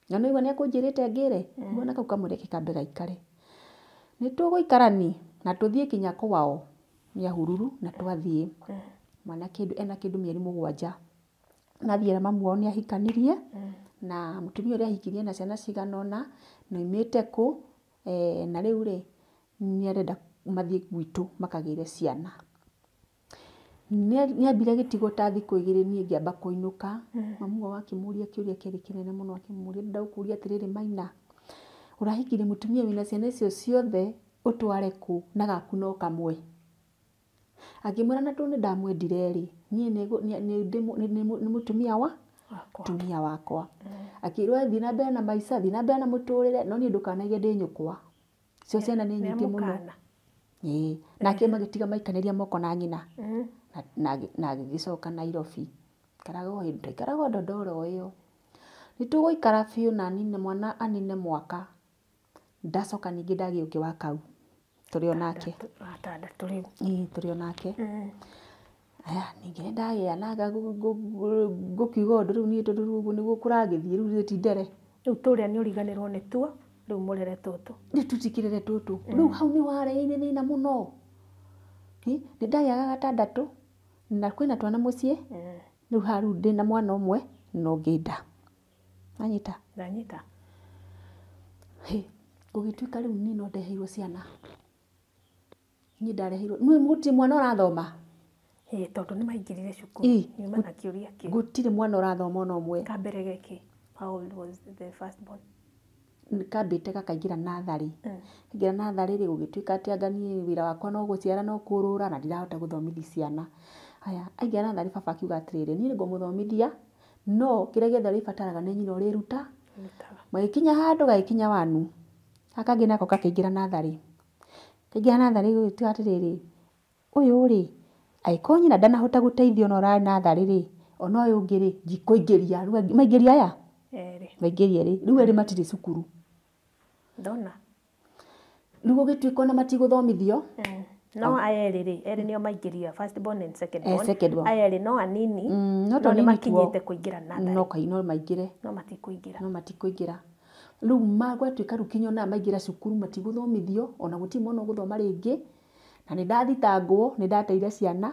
Na nĩwaigua nĩ akũnjĩrĩte ngĩre, ngiuga ona kau kamwe reke kambe gaikare. Nĩ tũgũikarani na tũthiĩ kinya kwao Nyahururu na twathiĩ. Mwana kĩndũ ena kĩndũ mĩeri 7. Nathiĩ mamu wao nĩ ahikanirie na mũtumia ũrĩa ahikirie na ciana cigana ũna, na oimĩte kũ, na rĩu rĩ, nĩ arenda mathiĩ gwitũ makagĩre ciana. Nĩ ambire agĩtigwo ta thikũ 2 niĩ ngĩamba kũinũka. Mamu wao akĩmũria kĩũria kĩarĩ kĩnene mũno, akĩmũria ndĩrenda gũkũria atĩrĩrĩ Maina, ũrahikirie mũtumia wĩna ciana icio ciothe ũtware kũ na gaku no kamwe? Akĩmwĩra na tondũ nĩ ndamwendire rĩ, niĩ nĩ mũtumia wa mũtumia wakwa. Akĩrwo thiĩ na mbere na maica, thiĩ na mbere na mũtũrĩre, no niĩ ndũkanaige ndĩ nyũkwa. Cio ciana nĩ nyingĩ mũno. Ĩĩ, nake magĩtiga maikanĩria moko na nyina. Na agĩgĩcoka Nairobi. Twaikaraga o Ndondoro ĩyo. Nĩ tũgũikara biũ na anine mwana anine mwaka. Ndacoka ningĩ ndagĩa ũngĩ wa kau. Tũrĩ o nake. Gatandatũ rĩu. Ĩĩ, tũrĩ o nake. Aya, ningĩ nĩ ndagĩa na ngũkiuga ũndũ rĩu niĩ tondũ rĩu ũguo nĩguo kũragĩthiĩ rĩu ti ndere. Rĩu tũrĩa nĩ ũriganĩrwo nĩ tuo, rĩu mũrere tũtũ. Rĩu tũtikĩrere tũtũ. Rĩu hau nĩ wareheire thĩna mũno. Nĩ ndagĩaga gatandatũ na kwĩna twana mũciĩ. Rĩu haha rĩu ndĩna mwana ũmwe na ũngĩ nda. Wanyita? Ndanyita. Hĩ, gũgĩtuĩka rĩu niĩ no ndeheirwo ciana. Niĩ ndareheirwo, nĩ gũtirĩ mwana ũrathoma. Ĩĩ, tondũ nĩ maingĩrire cukuru. Nyuma na kĩũria kĩu. Gũtirĩ mwana ũrathoma ona ũmwe. Kambere geki, how old was the first born? Kambĩte gakaingĩra natharĩ. Kaingĩra natharĩ rĩ, gũgĩtuĩka atĩ anga niĩ wĩra wakwa no gũciara no kũrũra na ndirahota gũthomithia ciana. Haya, aingĩra natharĩ baba akiuga atĩrĩrĩ, niĩ nĩngũmũthomithia, no kĩrĩa gĩothe ũrĩbataraga nĩ nyina ũrĩruta. Magĩkinya handũ gagĩkinya wanu. Gaka kangĩ nako gakĩingĩra natharĩ. Kaingĩra natharĩ gũgĩtuĩka atĩrĩrĩ, ũyũ rĩ, angĩkorwo nyina ndanahota gũteithia ona ũrarĩ natharĩ rĩ, ona ũyũ ũngĩ rĩ, ndikũingĩria. Rĩu maingĩria aya? Erĩ. Maingĩria erĩ. Rĩu erĩ matirĩ cukuru. Ndona. Rĩu gũgĩtuĩka ona matigũthomithio. No aya erĩ rĩ, erĩ nĩo maingĩria, first born and second born. Second born. Aya erĩ no anini, no no tũnini nĩ makinyĩte kũingĩra natharĩ. No kai no maingĩre. No matikũingĩra. No matikũingĩra. Rĩu gwatuĩka rĩu kinya ona maingĩra cukuru matigũthomithio, ona gũtirĩ mwana ũgũthoma rĩngĩ. Na nĩ ndathitangwo, nĩ ndateire ciana,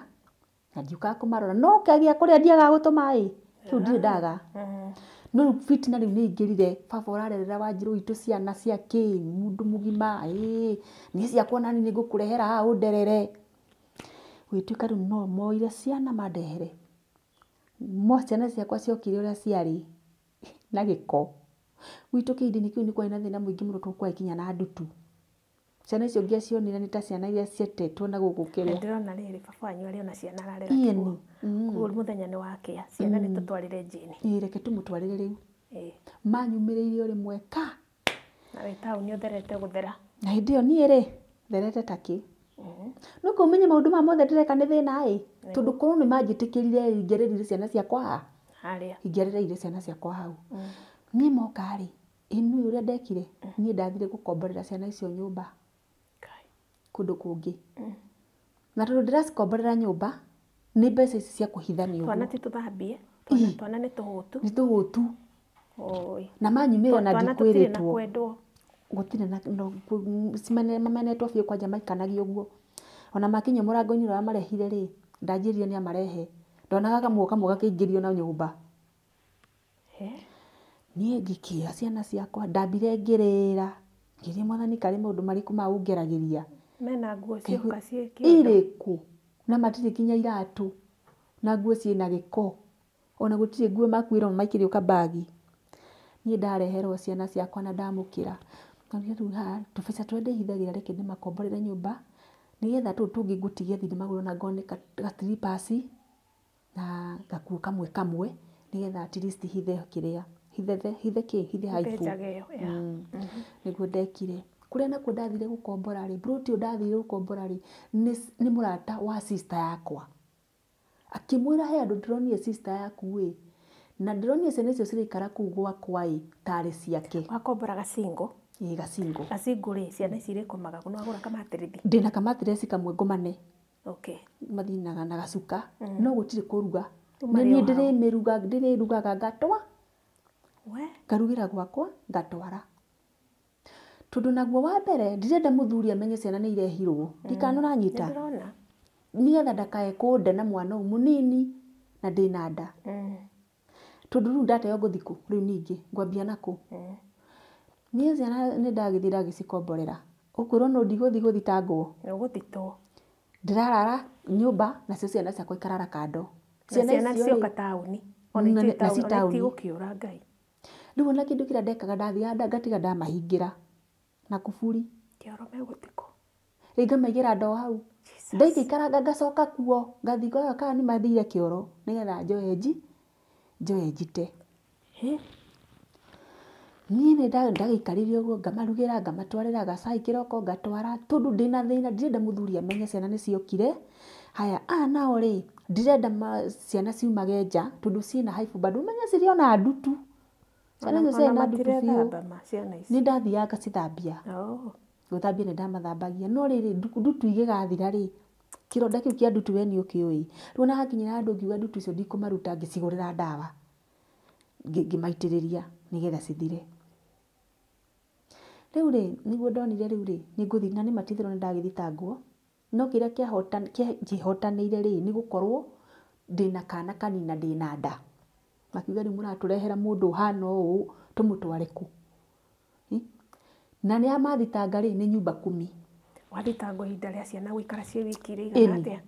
na ndiũkaga kũmarora. No kĩagĩa kũrĩa ndiagaga gũtũma ĩ, kĩu ndirĩ ndaga. No rĩu fitina rĩu nĩ ingĩrire, baba ũrarerera Wanjirũ witũ ciana cia kĩ, mũndũ mũgima, ĩĩ, niĩ ciakwa nani nĩ ngũkũrehera haha ũnderere. Gũgĩtuĩka rĩu no moire ciana mandehere. Mo ciana ciakwa ciokire ũrĩa ciarĩ na gĩko. Gwitũ kĩhinda-inĩ kĩu nĩ kwarĩ na thĩna mũingĩ mũno tondũ kwarĩ nginya na ndutu. Ciana icio ngĩacionire nĩ ta ciana iria ciatetwo na gũkũ kĩrĩa. Ndĩrona rĩrĩ baba wanyu arĩ ona ciana ararera Ĩni. tiguo? Koguo mũthenya nĩ wakĩa ciana nĩ tũtwarĩre Jane. Ĩĩ reke tũmũtwarĩre rĩu. Ĩĩ. Manyumĩrĩire o rĩmwe ka. Na wĩ taũni ũtherete gũthera. Na hĩndĩ ĩyo niĩ rĩ, therete takĩ. No kũmenye maũndũ maya mothe ndĩreka nĩ thĩna ĩ. Tondũ korwo nĩ manjĩtĩkĩrire ĩ, ingĩarereire ciana ciakwa haha. Harĩa. Ingĩarereire ciana ciakwa hau. Niĩ moka rĩ, ĩ nĩũĩ ũrĩa ndekire? Niĩ ndathire gũkomborera ciana icio nyũmba Kai. kũndũ kũngĩ. Na tondũ ndĩracikomborera nyũmba, nĩ mbeca ici cia kũhithania Twana ũguo. ti tũthambie. Twana nĩ tũhũtu. Nĩ tũhũtu. Oi. Na manyumĩrĩra na Twana tũtirĩ na ndikwĩrĩtwo. kwendwo. Gũtirĩ na no, mamenetwo biũ kwanja maikanagio ũguo. Ona makinya mũrango-inĩ ũrĩa wamarehire rĩ, ndanjĩrire nĩ amarehe. Ndonaga kamwe kamwe gakĩingĩrio na nyũmba. Niĩ ngĩkĩoya ciana ciakwa, ndambire ngĩrĩra. Ngĩria mwathani karĩ maũndũ marĩkũ ma ũngeragĩria. Mena nguo cioka ciĩ kĩondo. Irĩkũ? Na matirĩ nginya iratũ. Na nguo ciĩna gĩko. Ona gũtirĩ nguo makuĩrwo maikĩrio kabagi. Niĩ ndareherwo ciana ciakwa na ndamũkĩra. Ngorire rĩu haha tũbeca tũrĩa ndĩhithagĩra reke ndĩmakomborere nyũmba nĩgetha tũtũ tũngĩ ngũtigia thiĩ ndĩmagũrĩre ona ngorwo nĩ ga slippers na gakuo kamwe kamwe nĩgetha at least hithe kĩrĩa hithe kĩ hithe haibũ. Njaga ĩyo. Yeah. Nĩguo ndekire. Kũrĩa nakuo ndathire gũkombora rĩ, plot ĩyo ndathire gũkombora rĩ, nĩ mũrata wa sister yakwa. Akĩmwĩra he handũ ndĩronire sister yaku ĩ, na ndĩronire ciana icio ciraikara kũu gwakwa ĩ, tarĩ ciake. Wakombora gacingo. Ĩ gacingo. Gacingo rĩ, ciana ici irĩkomaga kũ? Nĩwagũra kamatĩrĩthi? Ndĩna kamatireci kamwe ngomane. Okay. Mathiĩ na gacuka, no gũtirĩ kũruga. Rĩu Nĩ marĩ niĩ o hau. ndĩrĩrugaga ngatwa. We? Ngarugĩra gwakwa, ngatwara. Tondũ naguo wa mbere, ndirenda mũthuri amenye ciana nĩ irehirwo. Ndikana ũranyita. Nĩndĩrona. Nĩgetha ndakae kũnde na mwana ũyũ mũnini na ndĩna nda. Tondũ rĩu ndateo ngũthiĩ kũ? Rĩu ningĩ ngwambia nakũ? Niĩ ciana nĩ ndagĩthiĩ ndagĩcikomborera. Ũkwĩrwo no ndigũthiĩ gũthitangwo. Nĩ ũgũthitwo. Ndĩrarara nyũmba nacio ciana ciakwa ikarara kando. Na ciana icio rĩ, cioka taũni. Ona Na itirĩ na ci taũni, ona taũni. itigũkĩũra Ngai. Rĩu ona kĩndũ kĩrĩa ndekaga ndathiaga ngatiga ndamahingĩra na kuburi. Kĩoro megũthikwo. Rĩngĩ ngamaigĩra ndoo hau. Jesus. Ndaikaikaranga ngacoka kuo, ngathiĩ ngorora kana nĩ mathire kĩoro nĩgetha njoe njoe njite. Niĩ nĩ ndagĩikarire ũguo ngamarugĩra ngamatwarĩra gacai kĩroko ngatwara tondũ ndĩna thĩna ndirenda mũthuri amenye ciana nĩ ciokire. Haya aya nao rĩ ndirenda ciana ciumage nja tondũ ciĩna haibũ bado ũmenye cirĩ ona ndutu. Ciana icio ciarĩ Ona na ndutu biũ. matirethamba ma ciana ici. Nĩ ndathiaga ngacithambia. Gũthambia nĩ ndamathambagia no rĩrĩ ndutu igĩgathira rĩ kĩronda kĩu kĩa ndutu we nĩ ũkĩũĩ. Rĩu ona hakinyire handũ ngiuga ndutu icio ndikũmaruta ngĩcigũrĩra ndawa. Ngĩmaitĩrĩria nĩgetha cithire. Rĩu rĩ nĩguo ndonire rĩu rĩ nĩ ngũthiĩ na nĩ ma ti-itherũ nĩ ndagĩthitangwo no kĩrĩa kĩhotanĩire rĩ nĩ gũkorwo ndĩna kana kanini na ndĩna nda. Makiuga rĩu mũratũrehera mũndũ ũhana ũũ tũmũtware kũ? Na nĩa mathitanga rĩ nĩ nyumba kumi. Wathitangwo ihinda rĩa ciana gũikara ciĩ wiki rĩigana Ĩni. atĩa?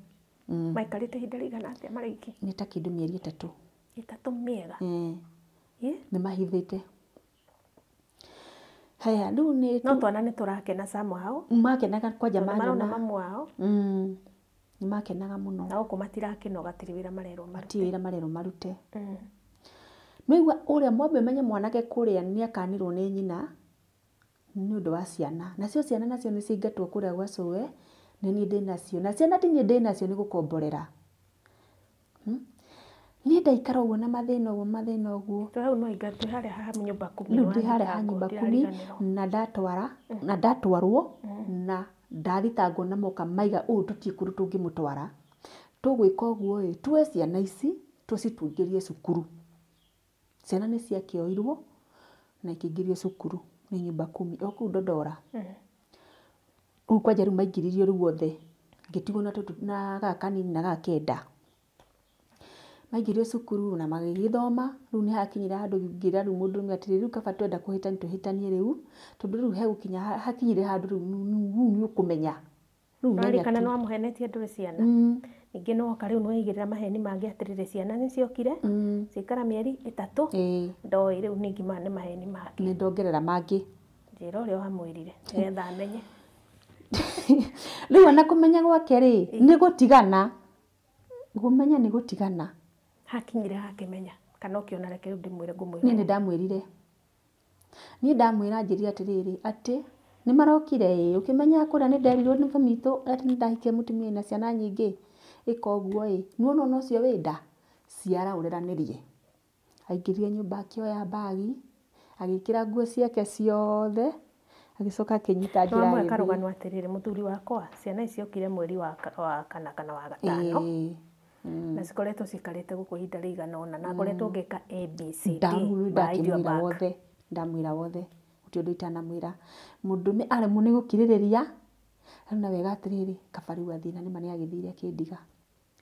Maikarĩte ihinda rĩigana atĩa marĩ aiki? Nĩ ta kĩndũ mĩeri 3. 3 mĩega. Nĩ mahithĩte. Haya, rĩu nĩ No twana nĩ tũrakena somehow. Makenaga kwanja Tondũ marona manyona. mamu wao. Nĩ makenaga mũno. Na gũkũ matirakĩnoga tirĩ wĩra marerwo marute. Ti wĩra marerwo marute. Nĩũigua ũrĩa mwambe menye mwanake kũrĩa nĩ akanirwo nĩ nyina nĩ ũndũ wa ciana. Nacio ciana nacio nĩ ciaingatwo kũrĩa gwa cũwe, nĩ niĩ ndĩnacio. Na ciana ti niĩ ndĩnacio nĩ gũkomborera. Niĩ ndaikara ũguo na mathĩna ũguo mathĩna ũguo. Twĩ hau no ingatwe harĩa ha nyũmba kumi. Rĩu ndĩ harĩa ha nyũmba kumi na ndatwara na ndatwarwo na ndathitangwo na moka maiga ũũ tũtirĩ kũndũ tũngĩmũtwara. Tũgwĩka ũguo ĩ, tuoe ciana ici tũcitungĩrie cukuru. Ciana nĩ ciakĩoirwo na ikĩingĩrio cukuru nĩ nyũmba kumi o kũu Dodora. Rĩu kwanja rĩu maingĩririo rĩu othe ngĩtigwo na tũtũ na gaka kanini na gaka kenda. Maingĩrio cukuru na magĩgĩthoma rĩu nĩ hakinyire handũ ngĩra rĩu mũndũrũme atĩrĩrĩ rĩu kaba twenda kũhĩtania tũhĩtanie rĩu tondũ rĩu hegũkinya hakinyire handũ rĩu nĩ ũkũmenya. Rĩu menya Ũraririkana tu. nĩ wamũhenetie ndũrĩ ciana? Ningĩ nĩwoka rĩu nĩweigĩrĩra maheni mangĩ atĩrĩrĩ ciana nĩciokire ciaikara mĩeri 3 ndoĩ rĩu ningĩ maya nĩ maheni mangĩ. Nĩ ndongerera mangĩ. Njĩra ũrĩa wamwĩrire nĩgetha amenye. Rĩu ona kũmenya gwake rĩ nĩ gũtigana. Kũmenya nĩ gũtigana. Hakinyire hakĩmenya kana ũkĩona reke rĩu ndĩmwĩre ngũmwĩra. Niĩ nĩ ndamwĩrire. Niĩ ndamwĩra anjĩrire atĩrĩrĩ atĩ nĩ marokire ĩ ũkĩmenya kũrĩa nĩ nderirwo nĩ mami witũ atĩ nĩ ndahikire mũtumia wĩna ciana nyingĩ ĩka ũguo ĩ nĩwona ona ũcio wĩ nda ciara ũreranĩrie. Aingĩrire nyũmba akĩoya mbagi agĩkĩra nguo ciake ciothe agĩcoka akĩnyita njĩra Nĩwamũhe agĩthiĩ. karũgano atĩrĩrĩ mũthuri wakwa ciana ici ciokire mweri wa kana kana wa gatano na cikoretwo cikarĩte gũkũ ihinda rĩigana ũna na ngoretwo ngĩka A B C D behind your Ndakĩmwĩra back. wothe ndamwĩra wothe gũtirĩ ũndũ itanamwĩra. Mũndũrũme aremwo nĩ gũkirĩrĩria arona wega atĩrĩrĩ kaba rĩu athiĩ na nĩma nĩagĩthire akĩndiga.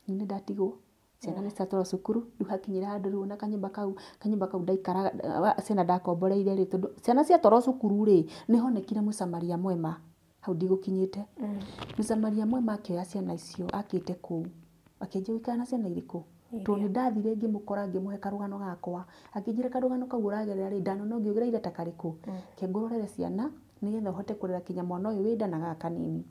Niĩ nĩ ndatigwo ciana nĩ ciatwarwo cukuru rĩu hakinyĩra handũ rĩu ona kanyũmba kau ndaikaraga ciana ndakomboreire rĩ tondũ ciana ciatwarwo cukuru rĩ nĩhonekire mũcamaria mwema hau ndigũkinyĩte. Mũcamaria mwema akĩoya ciana icio akĩte kũu akĩanjia gũikara na ciana irĩkũ tondũ nĩ ndathire ngĩmũkora ngĩmũhe karũgano gakwa akĩnjĩra karũgano kau ũragerera rĩ ndanona ũngĩ ũgereire ta karĩkũ ke ngũrorere ciana nĩgetha ũhote kũrera kinya mwana ũyũ wĩ nda na gaka kanini.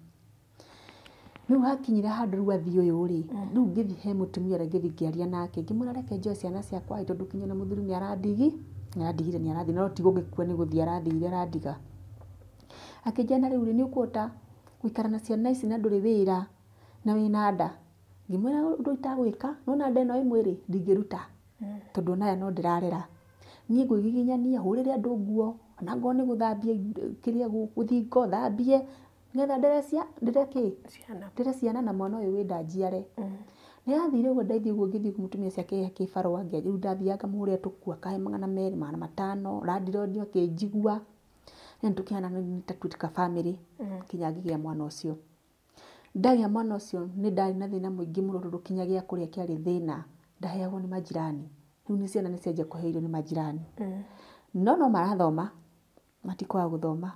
Rĩu hakinyire handũ rĩu athiĩ ũyũ rĩ rĩu ngĩthiĩ he mũtumia ũrĩa ngĩthiĩ ngĩaria nake ngĩmwĩra reke njoe ciana ciakwa ĩ tondũ kinya na mũthuri nĩ arandigire nĩ arathiĩ no ti gũgĩkua nĩ gũthiĩ arathire arandiga. Akĩnjĩra na rĩu rĩ nĩ ũkũhota gũikara na ciana ici na ndũrĩ wĩra na wĩna nda. Ngĩmwĩra ũndũ itagwĩka nĩwona nda ĩno ĩ mwĩrĩ ndingĩruta tondũ ona aya no ndĩrarera. Niĩ ngwĩgiginyania hũrĩre andũ nguo ona ngorwo nĩ gũthambia kĩrĩa thingo thambie nĩgetha ndere kĩ ndere ciana na mwana ũyũ wĩ nda njiare. Nĩ athire ũguo ndaithiĩ ũguo ngĩthiĩ mũtumia ũcio akĩhe kĩbarũa rĩu ndathiaga ngamũhũrĩra tũkuo akahe 200 500 landlord akĩnjigua yani tũkĩhana ta tuĩka bamĩrĩ kinya ngĩgĩa mwana ũcio. Ndagĩa mwana ũcio nĩ ndarĩ na thĩna mũingĩ mũno tondũ kinya gĩa kũrĩa kĩarĩ thĩna ndaheagwo nĩ majirani. Rĩu nĩ ciana nĩ cianjia kũheo irio nĩ majirani. No no marathoma matikwaga gũthoma.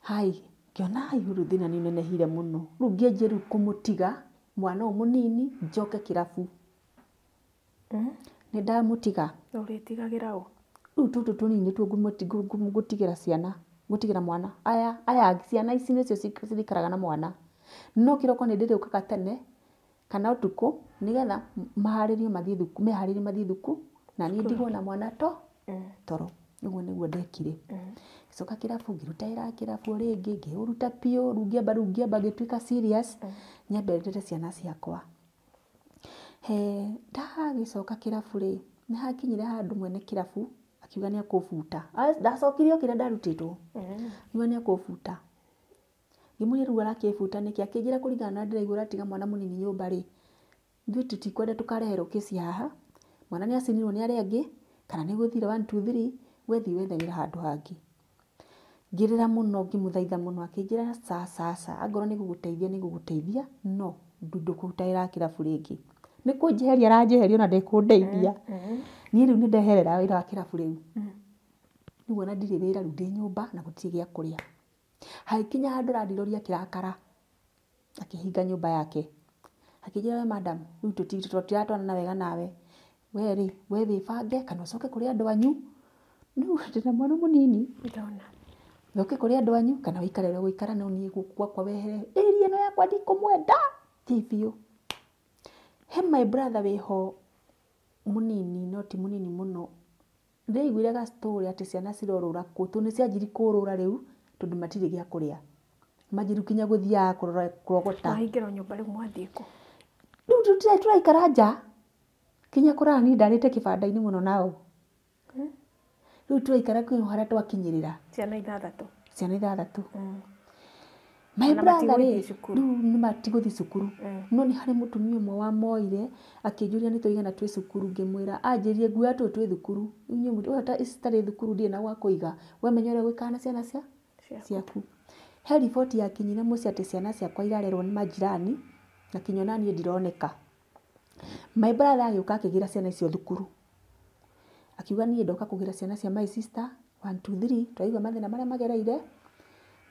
Hai ngĩona hai ũyũ thĩna nĩ ũnenehire mũno rĩu ngĩanjia rĩu kũmũtiga mwana ũyũ mũnini njoke kĩrabu. Nĩ ndamũtiga. Ũrĩtigagĩra ũ? Rĩu tũtũ tũnini nĩtuo ngũtigĩra ciana ngũtigĩra mwana aya ciana ici nĩcio cirikaraga na mwana no kĩroko nĩ ndĩrĩũkaga tene kana ũtukũ nĩgetha maharĩrio mathiĩ thukuru meharĩrie mathiĩ thukuru na niĩ ndigwo na mwana toro. Ũguo nĩguo ndekire. Ngĩcoka kĩrabu ngĩruta wĩra kĩrabu o rĩngĩ ngĩũruta biũ rĩu ngĩamba ngĩtuĩka serious nyambe ndere ciana ciakwa. He ndagĩcoka kĩrabu rĩ nĩ hakinyire handũ mwene kĩrabu akiuga nĩ ekũbuta. Ndacokirie o kĩrĩa ndarutĩtwo. Akiuga nĩ ekũbuta. Ngĩmũria rĩu arakĩbuta nĩkĩ akĩnjĩra kũringana na ndĩraigua ũratiga mwana mũnini nyũmba rĩ ithuĩ tũtikwenda tũkareherwo kĩci haha mwana nĩ acinirwo nĩ arĩa angĩ kana nĩ gũthire 1 2 3 we thiĩ wethe wĩra handũ hangĩ. Ngĩrĩra mũno ngĩmũthaitha mũno akĩnjĩra ca angorwo nĩ gũgũteithia nĩ gũgũteithia no ndũkũruta wĩra kĩrabu rĩngĩ. Nĩ kũnjeheria aranjeheria ona ndekũndeithia. Niĩ rĩu nĩ ndeherera wĩra wa kĩrabu rĩu. Rĩu ona ndirĩ wĩra rĩu ndĩ nyũmba na gũtirĩ gĩa kũrĩa. Hagĩkinya handũ landlord akĩrakara akĩhinga nyũmba yake. Akĩnjĩra we madam rĩu tũtiratwarana wega nawe we rĩ we wĩbange kana ũcoke kũrĩ andũ anyu. Rĩu ndĩna mwana mũnini. Ndona. Ũcoke kũrĩ andũ anyu kana ũikare ũrĩa ũgũikara no niĩ gũkũ gwakwa wehere area ĩno yakwa ndikũmwenda thiĩ biũ. He my brother wĩho mũnini no ti mũnini mũno ndĩraiguire ga story atĩ ciana cirorũra kũ tondũ nĩ cianjirie kũrũra rĩu tondũ matirĩ gĩa kũrĩa. Manjirie kinya gũthiaga kũrogota. Mwahingĩrwo nyũmba rĩu mwathiĩ kũ? Rĩu tũraikara nja kinya kũrara niĩ ndarĩte kĩbanda-inĩ mũno nao. Rĩu tũraikara kwĩ harĩa twakinyĩrĩra. Ciana 6. Ciana 6. My brother rĩ rĩu nĩ matigũthiĩ cukuru no nĩ harĩ mũtumia ũmwe wamoire akĩnjũria nĩ tũigana twĩ cukuru ngĩmwĩra anjĩrire nguoya tũtũ twĩ thukuru inyuĩ ici citarĩ thukuru ndirĩ na gwa kũiga we menya ũrĩa ũgũikara na ciana ciaku. He riboti yakinyire mũciĩ atĩ ciana ciakwa irarerwo nĩ majirani na kinya ona niĩ ndironeka. My brother agĩũka akĩgĩra ciana icio thukuru. Akiuga niĩ ndoka kũgĩra ciana cia my sister 1 2 3 twaigua mathĩna marĩa magereire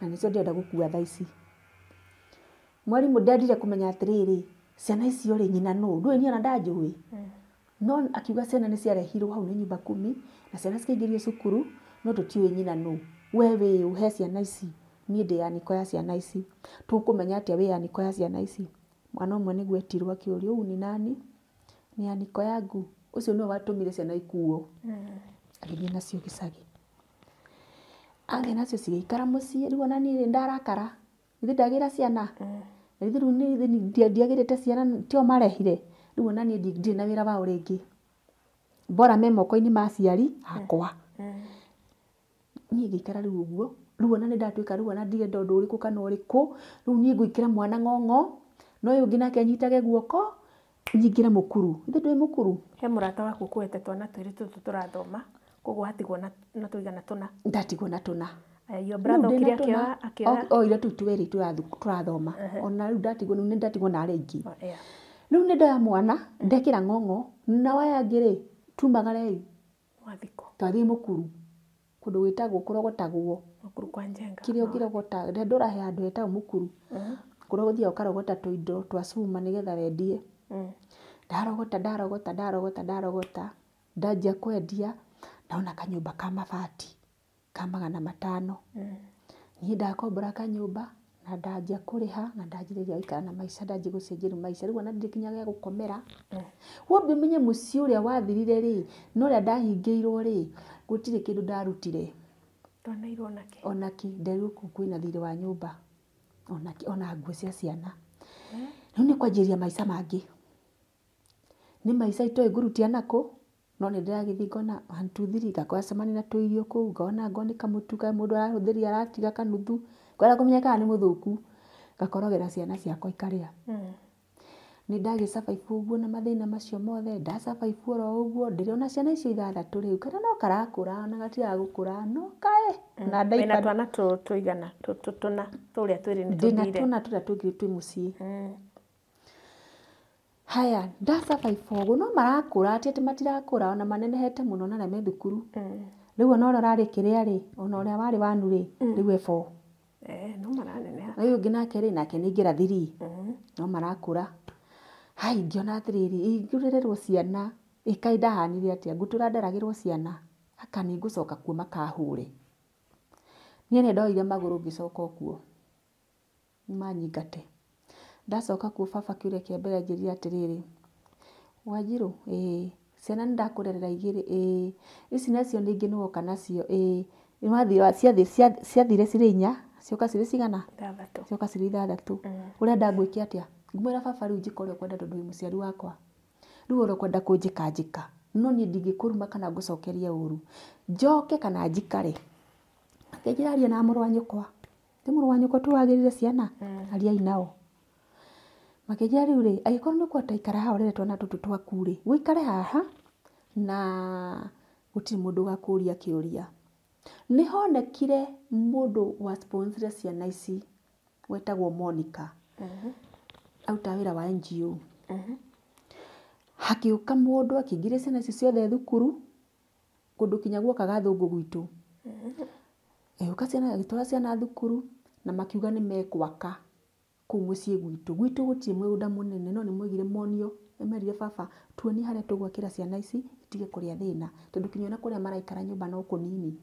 na nĩcio ndĩrenda gũkua thaa ici. Mwarimũ ndendire kũmenya atĩrĩrĩ Ciana icio rĩ nyina nũ? Ndũĩ niĩ ona ndanjũĩ. No akiuga ciana nĩ ciarehirwo hau nĩ nyumba kumi na ciana cikaingĩrio cukuru no tũtiũĩ nyina nũ. We wĩ ũ he ciana ici? Niĩ ndĩ aniko ya ciana ici. Tũkũmenya atĩa wĩ aniko ya ciana ici? Mwana ũmwe nĩguo etirwo akĩũrio ũyũ ni nani? Ni aniko yangu. Ũcio nĩwe watũmire ciana ikuo. Agĩthiĩ nacio gĩcagi. Athiĩ nacio cigĩikara mũciĩ rĩu ona niĩ ndarakara. Githĩ ndagĩra ciana? Na githĩ rĩu niĩ ndiagĩrĩte ciana tio marehire? Rĩu ona niĩ ndirĩ na wĩra wao rĩngĩ. Bora me moko-inĩ ma aciari akwa. Niĩ ngĩikara rĩu ũguo. Rĩu ona nĩ ndatuĩka rĩu ona ndirenda ũndũ ũrĩkũ kana ũrĩkũ. Rĩu niĩ ngũikĩra mwana ng'ong'o na ũyũ ũngĩ nake anyitage guoko nyingĩre mũkuru. Githĩ ndũĩ mũkuru? He mũrata waku ũkuĩte twana twĩrĩ tũtũ tũrathoma koguo watigwo na tũigana tũna. Ndatigwo na tũna. Your brother okire akĩoya akĩoya oire tũu twĩrĩ tũrathoma. Ona rĩu ndatigwo nĩ ndatigwo na arĩa aingĩ. Rĩu nĩ ndoya mwana ndekĩra ng'ong'o na aya angĩ rĩ tumagarei. Wathikũ. Twathiĩ mũkuru kũndũ gwĩtagwo kũrogotagwo. Mũkuru kwa Njenga. Kĩrĩa ũngĩrogota ndũra he handũ hetagwo mũkuru. Kũrĩa ũthiaga ũkarogota tũindo twa cuma nĩgetha wendie. Ndarogota ndarogota ndarogota ndarogota ndanjia kwendia ndona kanyũmba ka mabati ka 500. Niĩ ndakombora kanyũmba na ndanjia kũrĩha na ndanjĩrĩria gũikara na maica ndanjia gũcenjerio maica rĩu ona ndirĩ nginya gĩa gũkomera. Wambe ũmenye mũciĩ ũrĩa wathirire rĩ na ũrĩa ndahingĩirwo rĩ gũtirĩ kĩndũ ndarutire. Ndwanairwo onakĩ? Onakĩ nderirwo kũu kwĩna thirĩ wa nyũmba onakĩ ona nguo cia ciana. Rĩu nĩ kwanjĩrĩria maica mangĩ. Nĩ maica itoĩ ngũrutia nakũ no nĩ ndĩragĩthiĩ ngona 1 2 3 ngacemania na tũirio kũu ngona ngona nĩ kamũtu ka mũndũ arahũthĩria aratiga kanuthu ngwenda kũmenya kana nĩ mũthũku ngakorogera ciana ciakwa ikarĩa. Nĩ ndagĩ survive ũguo na mathĩna macio mothe nda survive oro ũguo ndĩrona ciana icio ithathatũ rĩu kana no karakũra ona gatigaga gũkũra no kaĩ na Wĩna ndaipa twana tũigana tũna tũrĩa twĩrĩ nĩ ndĩna tũthire. tũna tũrĩa tũngĩ twĩ mũciĩ. Haya nda survive ũguo no marakũra ti atĩ matirakũra ona manenehete mũno na arĩa me thukuru. Rĩu ona ũrĩa ũrarĩ kĩrĩa rĩ ona ũrĩa warĩ wanu rĩ rĩu e 4. No maraneneha. Na ũyũ ũngĩ nake rĩ nake nĩ aingĩra 3 no marakũra. Hai ngĩona atĩrĩrĩ ingĩrererwo ciana ĩkaĩ ndahanire atĩa ngũtũra nderagĩrwo ciana aka nĩ ngũcoka kuo makahũre. Niĩ nĩ ndoire magũrũ ngĩcoka kuo manyingate. Ndacoka kuo baba kĩũria kĩa mbere anjĩrire atĩrĩrĩ Wanjirũ ĩĩ ciana nĩ ndakũrerera igĩrĩ ĩĩ ici nacio ningĩ nĩwoka nacio ĩĩ ciathire cirĩ inya cioka cirĩ cigana? Ithathatũ. Cioka cirĩ ithathatũ. Ũrenda ngwĩke atĩa? Ngĩmwĩra baba rĩu njĩka ũrĩa ũkwenda tondũ wĩ mũciari wakwa. Rĩu ũrĩa ũkwenda kũnjĩka njĩka no niĩ ndingĩkũruma kana ngũcokerie ũru. Njoke kana njikare. Akĩnjĩra aria na mũrũ wa nyũkwa. Ti mũrũ wa nyũkwa tu wagĩrire ciana? Ariai nao. Makĩnjĩra rĩu rĩ angĩkorwo nĩ ũkũhota ikara haha ũrere twana tũtũ twaku rĩ ũikare haha na gũtirĩ mũndũ ũgakũria kĩũria. Nĩ honekire mũndũ wa sponsor ciana ici wetagwo Monica. Arutaga wĩra wa NGO. Hakĩũka mũndũ akĩingĩria ciana ici ciothe thukuru kũndũ kinya guokaga athũngũ gwitũ. Agĩũka ciana agĩtwara ciana thukuru na makiuga nĩ mekwaka kũu mũciĩ gwitũ. Gwitũ gũtirĩ mũgũnda mũnene no nĩ maugire monio nĩ merire baba tuonie harĩa tũgwakĩra ciana ici itige kũrĩa thĩna tondũ kinya ona kũrĩa maraikara nyũmba no kũnini.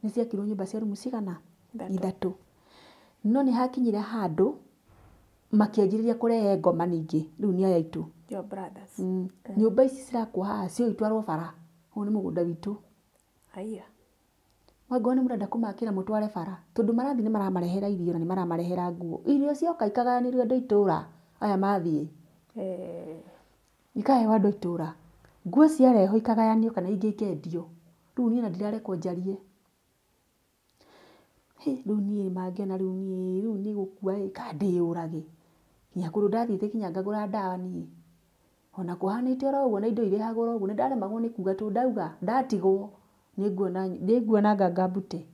Nĩ ciakirwo nyũmba cia rumu cigana? Ithatũ. No nĩ hakinyire handũ makĩanjĩrĩria kũrehe ngoma ningĩ rĩu nĩ aya aitũ. Your brothers. Nyũmba ici cirakwo haha cio itwarwo bara ũyũ nĩ mũgũnda witũ. Haiya. Mwangorwo nĩ mũrenda kũmakĩra mũtware bara tondũ marathiĩ nĩ maramarehera irio na nĩ maramarehera nguo. Irio cioka ikagayanĩrio andũ a itũra aya mathiĩ. Ikaheo andũ a itũra. Nguo ciarehwo ikagayanio kana ingĩ ikendio. Rĩu niĩ ona ndirarekwo njarie. Rĩu niĩ mangĩona rĩu niĩ rĩu nĩ gũkua ĩ kana ndĩyũrage. Nginya kũndũ ndathiĩte nginya ngagũra ndawa niĩ. Ona kũhanĩte oro ũguo na indo irehagwo oro ũguo nĩ ndaremagwo nĩ kuga tondũ ndauga ndatigwo nĩ nguona nganga mbute.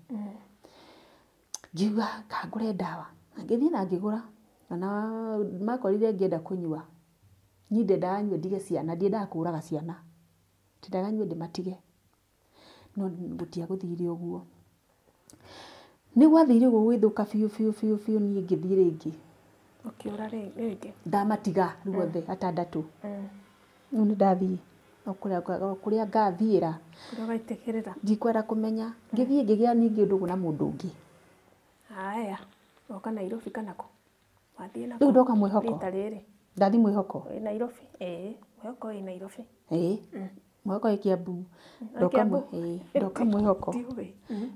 Ngiuga kana ngũre ndawa na ngĩthiĩ na ngĩgũra ona makorire ngĩenda kũnyua. Niĩ ndendaga nyue ndige ciana ndiendaga kũraga ciana. Ndendaga nyue ndĩmatige. No gũtiagũthire ũguo. Nĩ gwathire ũguo gũgĩthũka biũ biũ biũ biũ niĩ ngĩthiĩ rĩngĩ. Ũkĩũra rĩngĩ. Ndamatiga rĩu othe atandatũ. Rĩu nĩ ndathiĩ o kũrĩa ngathiĩra. Kũrĩa ũgaitĩkĩrĩra. Ndikwenda kũmenya. Ngĩthiĩ ngĩgĩa ningĩ ndũgũ na mũndũ ũngĩ. Haya, woka Nairobi kana kũ? Wathiĩ na Rĩu ndoka Mwĩhoko. Rita rĩrĩ. Ndathiĩ Mwĩhoko. Wĩ Nairobi? Ĩĩ, Mwĩhoko wĩ Nairobi. Ĩĩ. Mwĩhoko wĩ Kiambu. Ndoka Mwĩhoko. Ndiũĩ.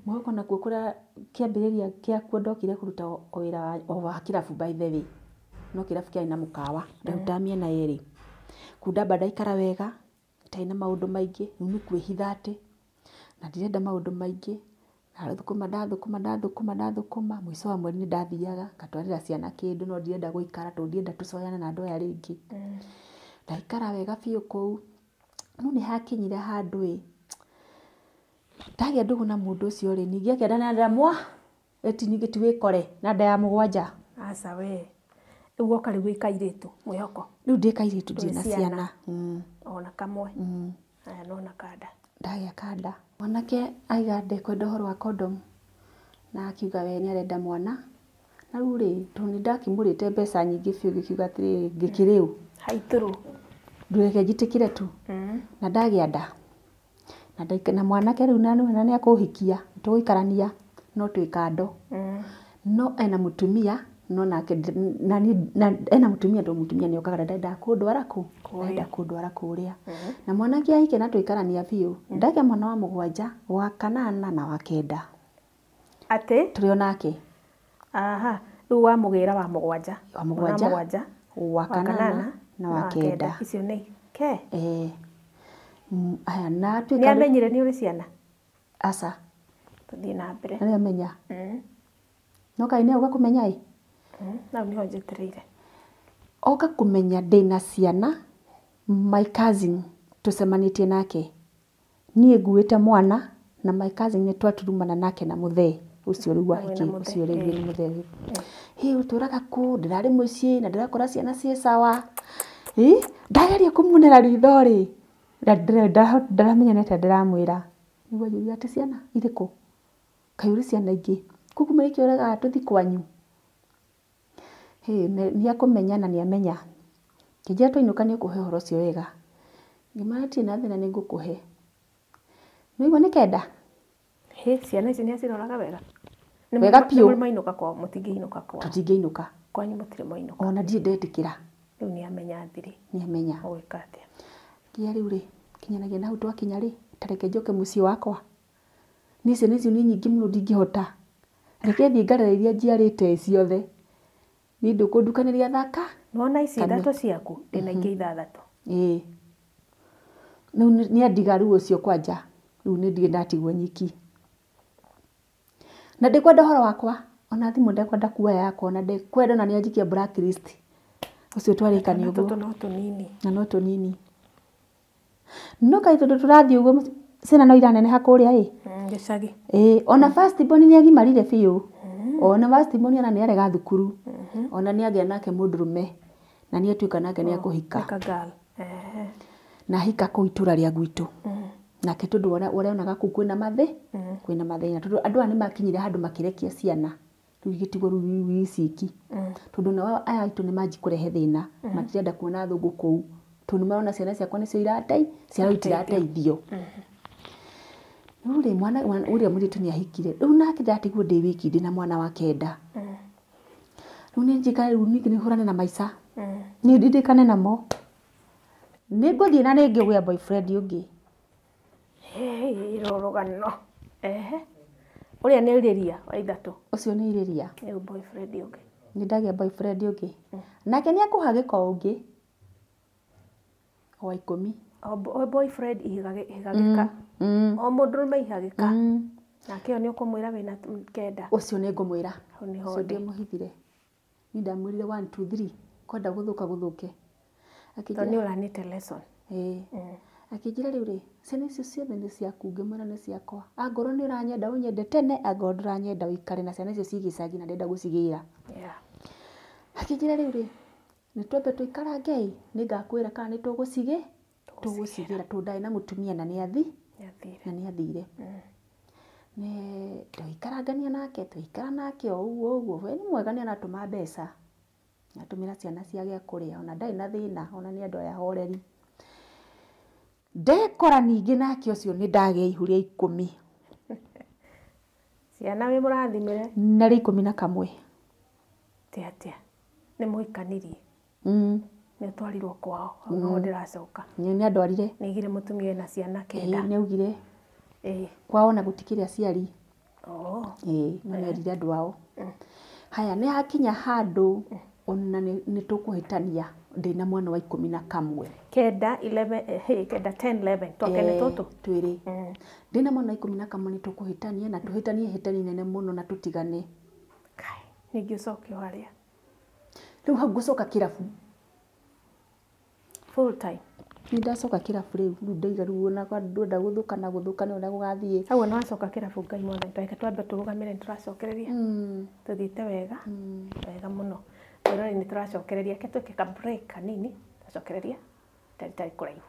Mwĩhoko nakuo kũrĩa kĩambĩrĩria kĩakuo ndokire kũruta o wĩra o wa kĩrabu by the way. No kĩrabu kĩarĩ na mũkawa, ndarutaga mĩena yerĩ. Kũu ndamba ndaikara wega, itarĩ na maũndũ maingĩ, rĩu nĩ kwĩhitha atĩ, na ndirenda maũndũ maingĩ. Ndathũkũma ndathũkũma ndathũkũma ndathũkũma, mũico wa mweri nĩ ndathiaga ngatwarĩra ciana kĩndũ, no ndirenda gũikara tondũ ndirenda tũcoyane na andũ aya rĩngĩ. Ndaikara wega biũ kũu, no nĩ hakinyire handũ ĩ, ndagĩa ndũgũ na mũndũ ũcio rĩ, ningĩ akĩenda na nda mwa, eti ningĩ ti wĩkore na nda ya mũgwanja. Aca we. Rĩu woka rĩu wĩ kairĩtu Mwĩhoko. Rĩu ndĩ kairĩtu ndirĩ na ciana. Ona kamwe. Aya nona kanda. Ndagĩa kanda. Mwanake aiga ndekwenda ũhoro wa condom na akiuga we nĩ arenda mwana. Na rĩu rĩ, tondũ nĩ ndakĩmũrĩte mbeca nyingĩ biũ ngĩkiuga atĩrĩrĩ, ngĩkĩrĩu. Haitũrũ. Ndũreke njĩtĩkĩre tu. Na ndagĩa nda. Na mwanake rĩu na nĩ akũhikia, tũgũikarania no twĩ kando. No ena mũtumia, no nake na ena mũtumia tondũ mũtumia nĩ okaga na ndendaga kũndwara kũ? Ndendaga kũndwara kũrĩa. Na mwanake ahikia na tũikarania biũ. Ndagĩa mwana wa mũgwanja, wa kanana na wa kenda. Atĩ? Tũrĩ o nake. Aha, rĩu wamũgĩra wa mũgwanja. Wa mũgwanja, wa kanana na wa kenda. Icio nĩ ke? Ĩĩ. Aya na tuĩka. Nĩ amenyire nĩ ũrĩ ciana? Aca. Tũthiĩ na mbere. Nĩ amenya. No kaĩ nĩ oka kũmenya ĩ? Nau nĩho njetereire. Oka kũmenya ndĩna ciana, my cousin tũcemanĩtie nake. Niĩ nguĩte mwana na my cousin nĩ twaturumana nake na mũthee ũcio rĩu wahiki ũcio rĩu nĩ mũthee. Hĩ ũtũraga kũ? Ndĩrarĩ mũciĩ na ndĩrakora ciana ciĩ sawa. Ĩ ndageria kũmunĩra ritho rĩ, ndaramenya nĩ atĩa ndĩramwĩra. Nĩguo anjũria atĩ ciana irĩkũ? Kaĩ ũrĩ ciana ingĩ? Koguo nĩkĩo ũregaga tũthiĩ kwanyu? Hĩ nĩ akũmenya na nĩ amenya. Ngĩnjĩra twainũka nĩ ũkũhe ũhoro ũcio wega. Ngĩmwĩra hatirĩ na thĩna nĩ ngũkũhe. Nĩwaigua nĩ kenda? Hĩ ciana ici nĩ aciroraga wega? Wega biũ. Nĩ mwainũka kwao, mũtingĩinũka kwao. Tũtingĩinũka. Kwanyu mũtirĩ mwainũka. Ona ndirĩ ndetĩkĩra. Rĩu nĩ amenya thiri. Nĩ amenya. Ũgwĩka atĩa? Nginya rĩu rĩ, kinyanagia na hau twakinya rĩ, ta reke njoke mũciĩ wakwa. Niĩ ciana icio nĩ nyingĩ mũno ndingĩhota. Reke thiĩ ngarere iria njiarĩte ciothe. Niĩ ndũkũndukanĩria thaka. Nĩwona ici ithatũ ciaku, ndĩna ingĩ ithathatũ. Ĩĩ. Rĩu nĩ andiga rĩu ũcio kwanja. Rĩu nĩ ndirĩ ndatigwo nyiki. Na ndikwenda ũhoro wakwa. Ona thimũ ndekwenda kuoya yakwa, ona ndekwenda ona nĩ anjikia blacklist. Ũcio twarĩkania ũguo. Tũtũ no tũnini. Na no tũnini. No kaĩ tondũ tũrathiĩ ũguo ciana no iraneneha kũrĩa ĩ? Gĩcagi. Ĩĩ, ona first born nĩ agimarire biũ. Ona first born ona nĩ arega thukuru. Ona nĩ agĩa nake mũndũrũme. Na nĩ atuĩka nake nĩ akũhika. Nĩ ka girl. Na ahika kũu itũra rĩa gwitũ. Nake tondũ ũrionaga kũu kwĩna kwĩna mathĩna. Tondũ andũ aya nĩ makinyire handũ makĩrekia ciana. Rĩu igĩtigwo rĩu iciki. Tondũ nao aya aitũ nĩ manji kũrehe thĩna. Matirenda kuona athũngũ kũu. Tondũ nĩ marona ciana ciakwa nĩcio ciana itirateithio. Rĩu rĩ, mwana ũrĩa mũirĩtu nĩ ahikire. Rĩu nake ndatigwo ndĩ wiki ndĩna mwana wa kenda. Rĩu nĩ njikare rĩu ningĩ hũrane na maica. Niĩ ndirikane namo. Nĩ ngũthiĩ na rĩngĩ gwĩa boyfriend ũngĩ. Hĩ, rũrũgano. Ehe. Ũrĩa nĩ irĩria wa ithatũ. Ũcio nĩ irĩria. Rĩu boyfriend ũngĩ. Nĩ ndagĩa boyfriend ũngĩ. Nake nĩ akũha gĩko ũngĩ. Wa 10. O boyfriend ihagĩka. O mũndũrũme ihagĩka. Nake ũyũ nĩ ũkũmwĩra wĩna kenda. Ũcio nĩ ngũmwĩra. Hau nĩho Ũcio ndĩ. ndiamũhithire. Niĩ ndamwĩrire 1 2 3. Kwenda gũthũka gũthũke. Tondũ nĩ ũranĩte lesson. Ĩĩ. Akĩnjĩra rĩu rĩ, ciana icio ciothe nĩ ciaku, ngĩmwĩra nĩ ciakwa. Angorwo nĩ ũranyenda ũnyende tene, angorwo ndũranyenda ũikare na ciana icio ciĩ gĩcagi na ndĩrenda gũcigĩra. Akĩnjĩra rĩu rĩ, nĩ twambe tũikarange ĩ, nĩ ngakwĩra kana nĩ tũgũcigĩra tondũ ndarĩ na mũtumia na nĩ athire. Nĩ tũgĩikarangania nake, tũgĩikara nake o ũguo ũguo, we nĩ mwega nĩ aratũma mbeca. Atũmĩra ciana cia gĩa kũrĩa ona ndarĩ na thĩna ona nĩ andũ aya ahoreri. Ndekora ningĩ nake ũcio nĩ ndagĩa ihu rĩa 10. Ciana wĩ mũrathimĩre. Na rĩa 11. Tia. Nĩ mũhikanirie. Nĩ ũtwarirwo kwao, hau noho ndĩracoka. Nĩ andwarire. Nĩ aigire mũtumia ena ciana 9. Nĩ augire. Kwao ona gũtikĩrĩ aciari. Ĩĩ, no nĩerire andũ ao. Haya, nĩ hakinya handũ ona nĩ tũkũhĩtania ndĩna mwana wa 11. 9 11 hey, 9 10 11 twakene tũtũ twĩrĩ. Ndĩna mwana wa 11 nĩ tũkũhĩtania na tũhĩtanie hĩtani nene mũno na tũtigane. Kai, ningĩ ũcoke o harĩa. Rĩu hau ngũcoka kĩrabu. Full time. Nĩ ndacoka kĩrabu rĩu, rĩu ndaiga rĩu ona ndwenda gũthũka na gũthũka nĩ ũrĩa gũgathiĩ. Hau ona wacoka kĩrabu Ngai mwathani, reke twambe tũrũgamĩre nĩ tũracokereria. Tũthiĩte wega, wega mũno. Mwĩroreri nĩ tũracokereria, reke twĩke ka break kanini, tũracokereria tarĩ kũraihu.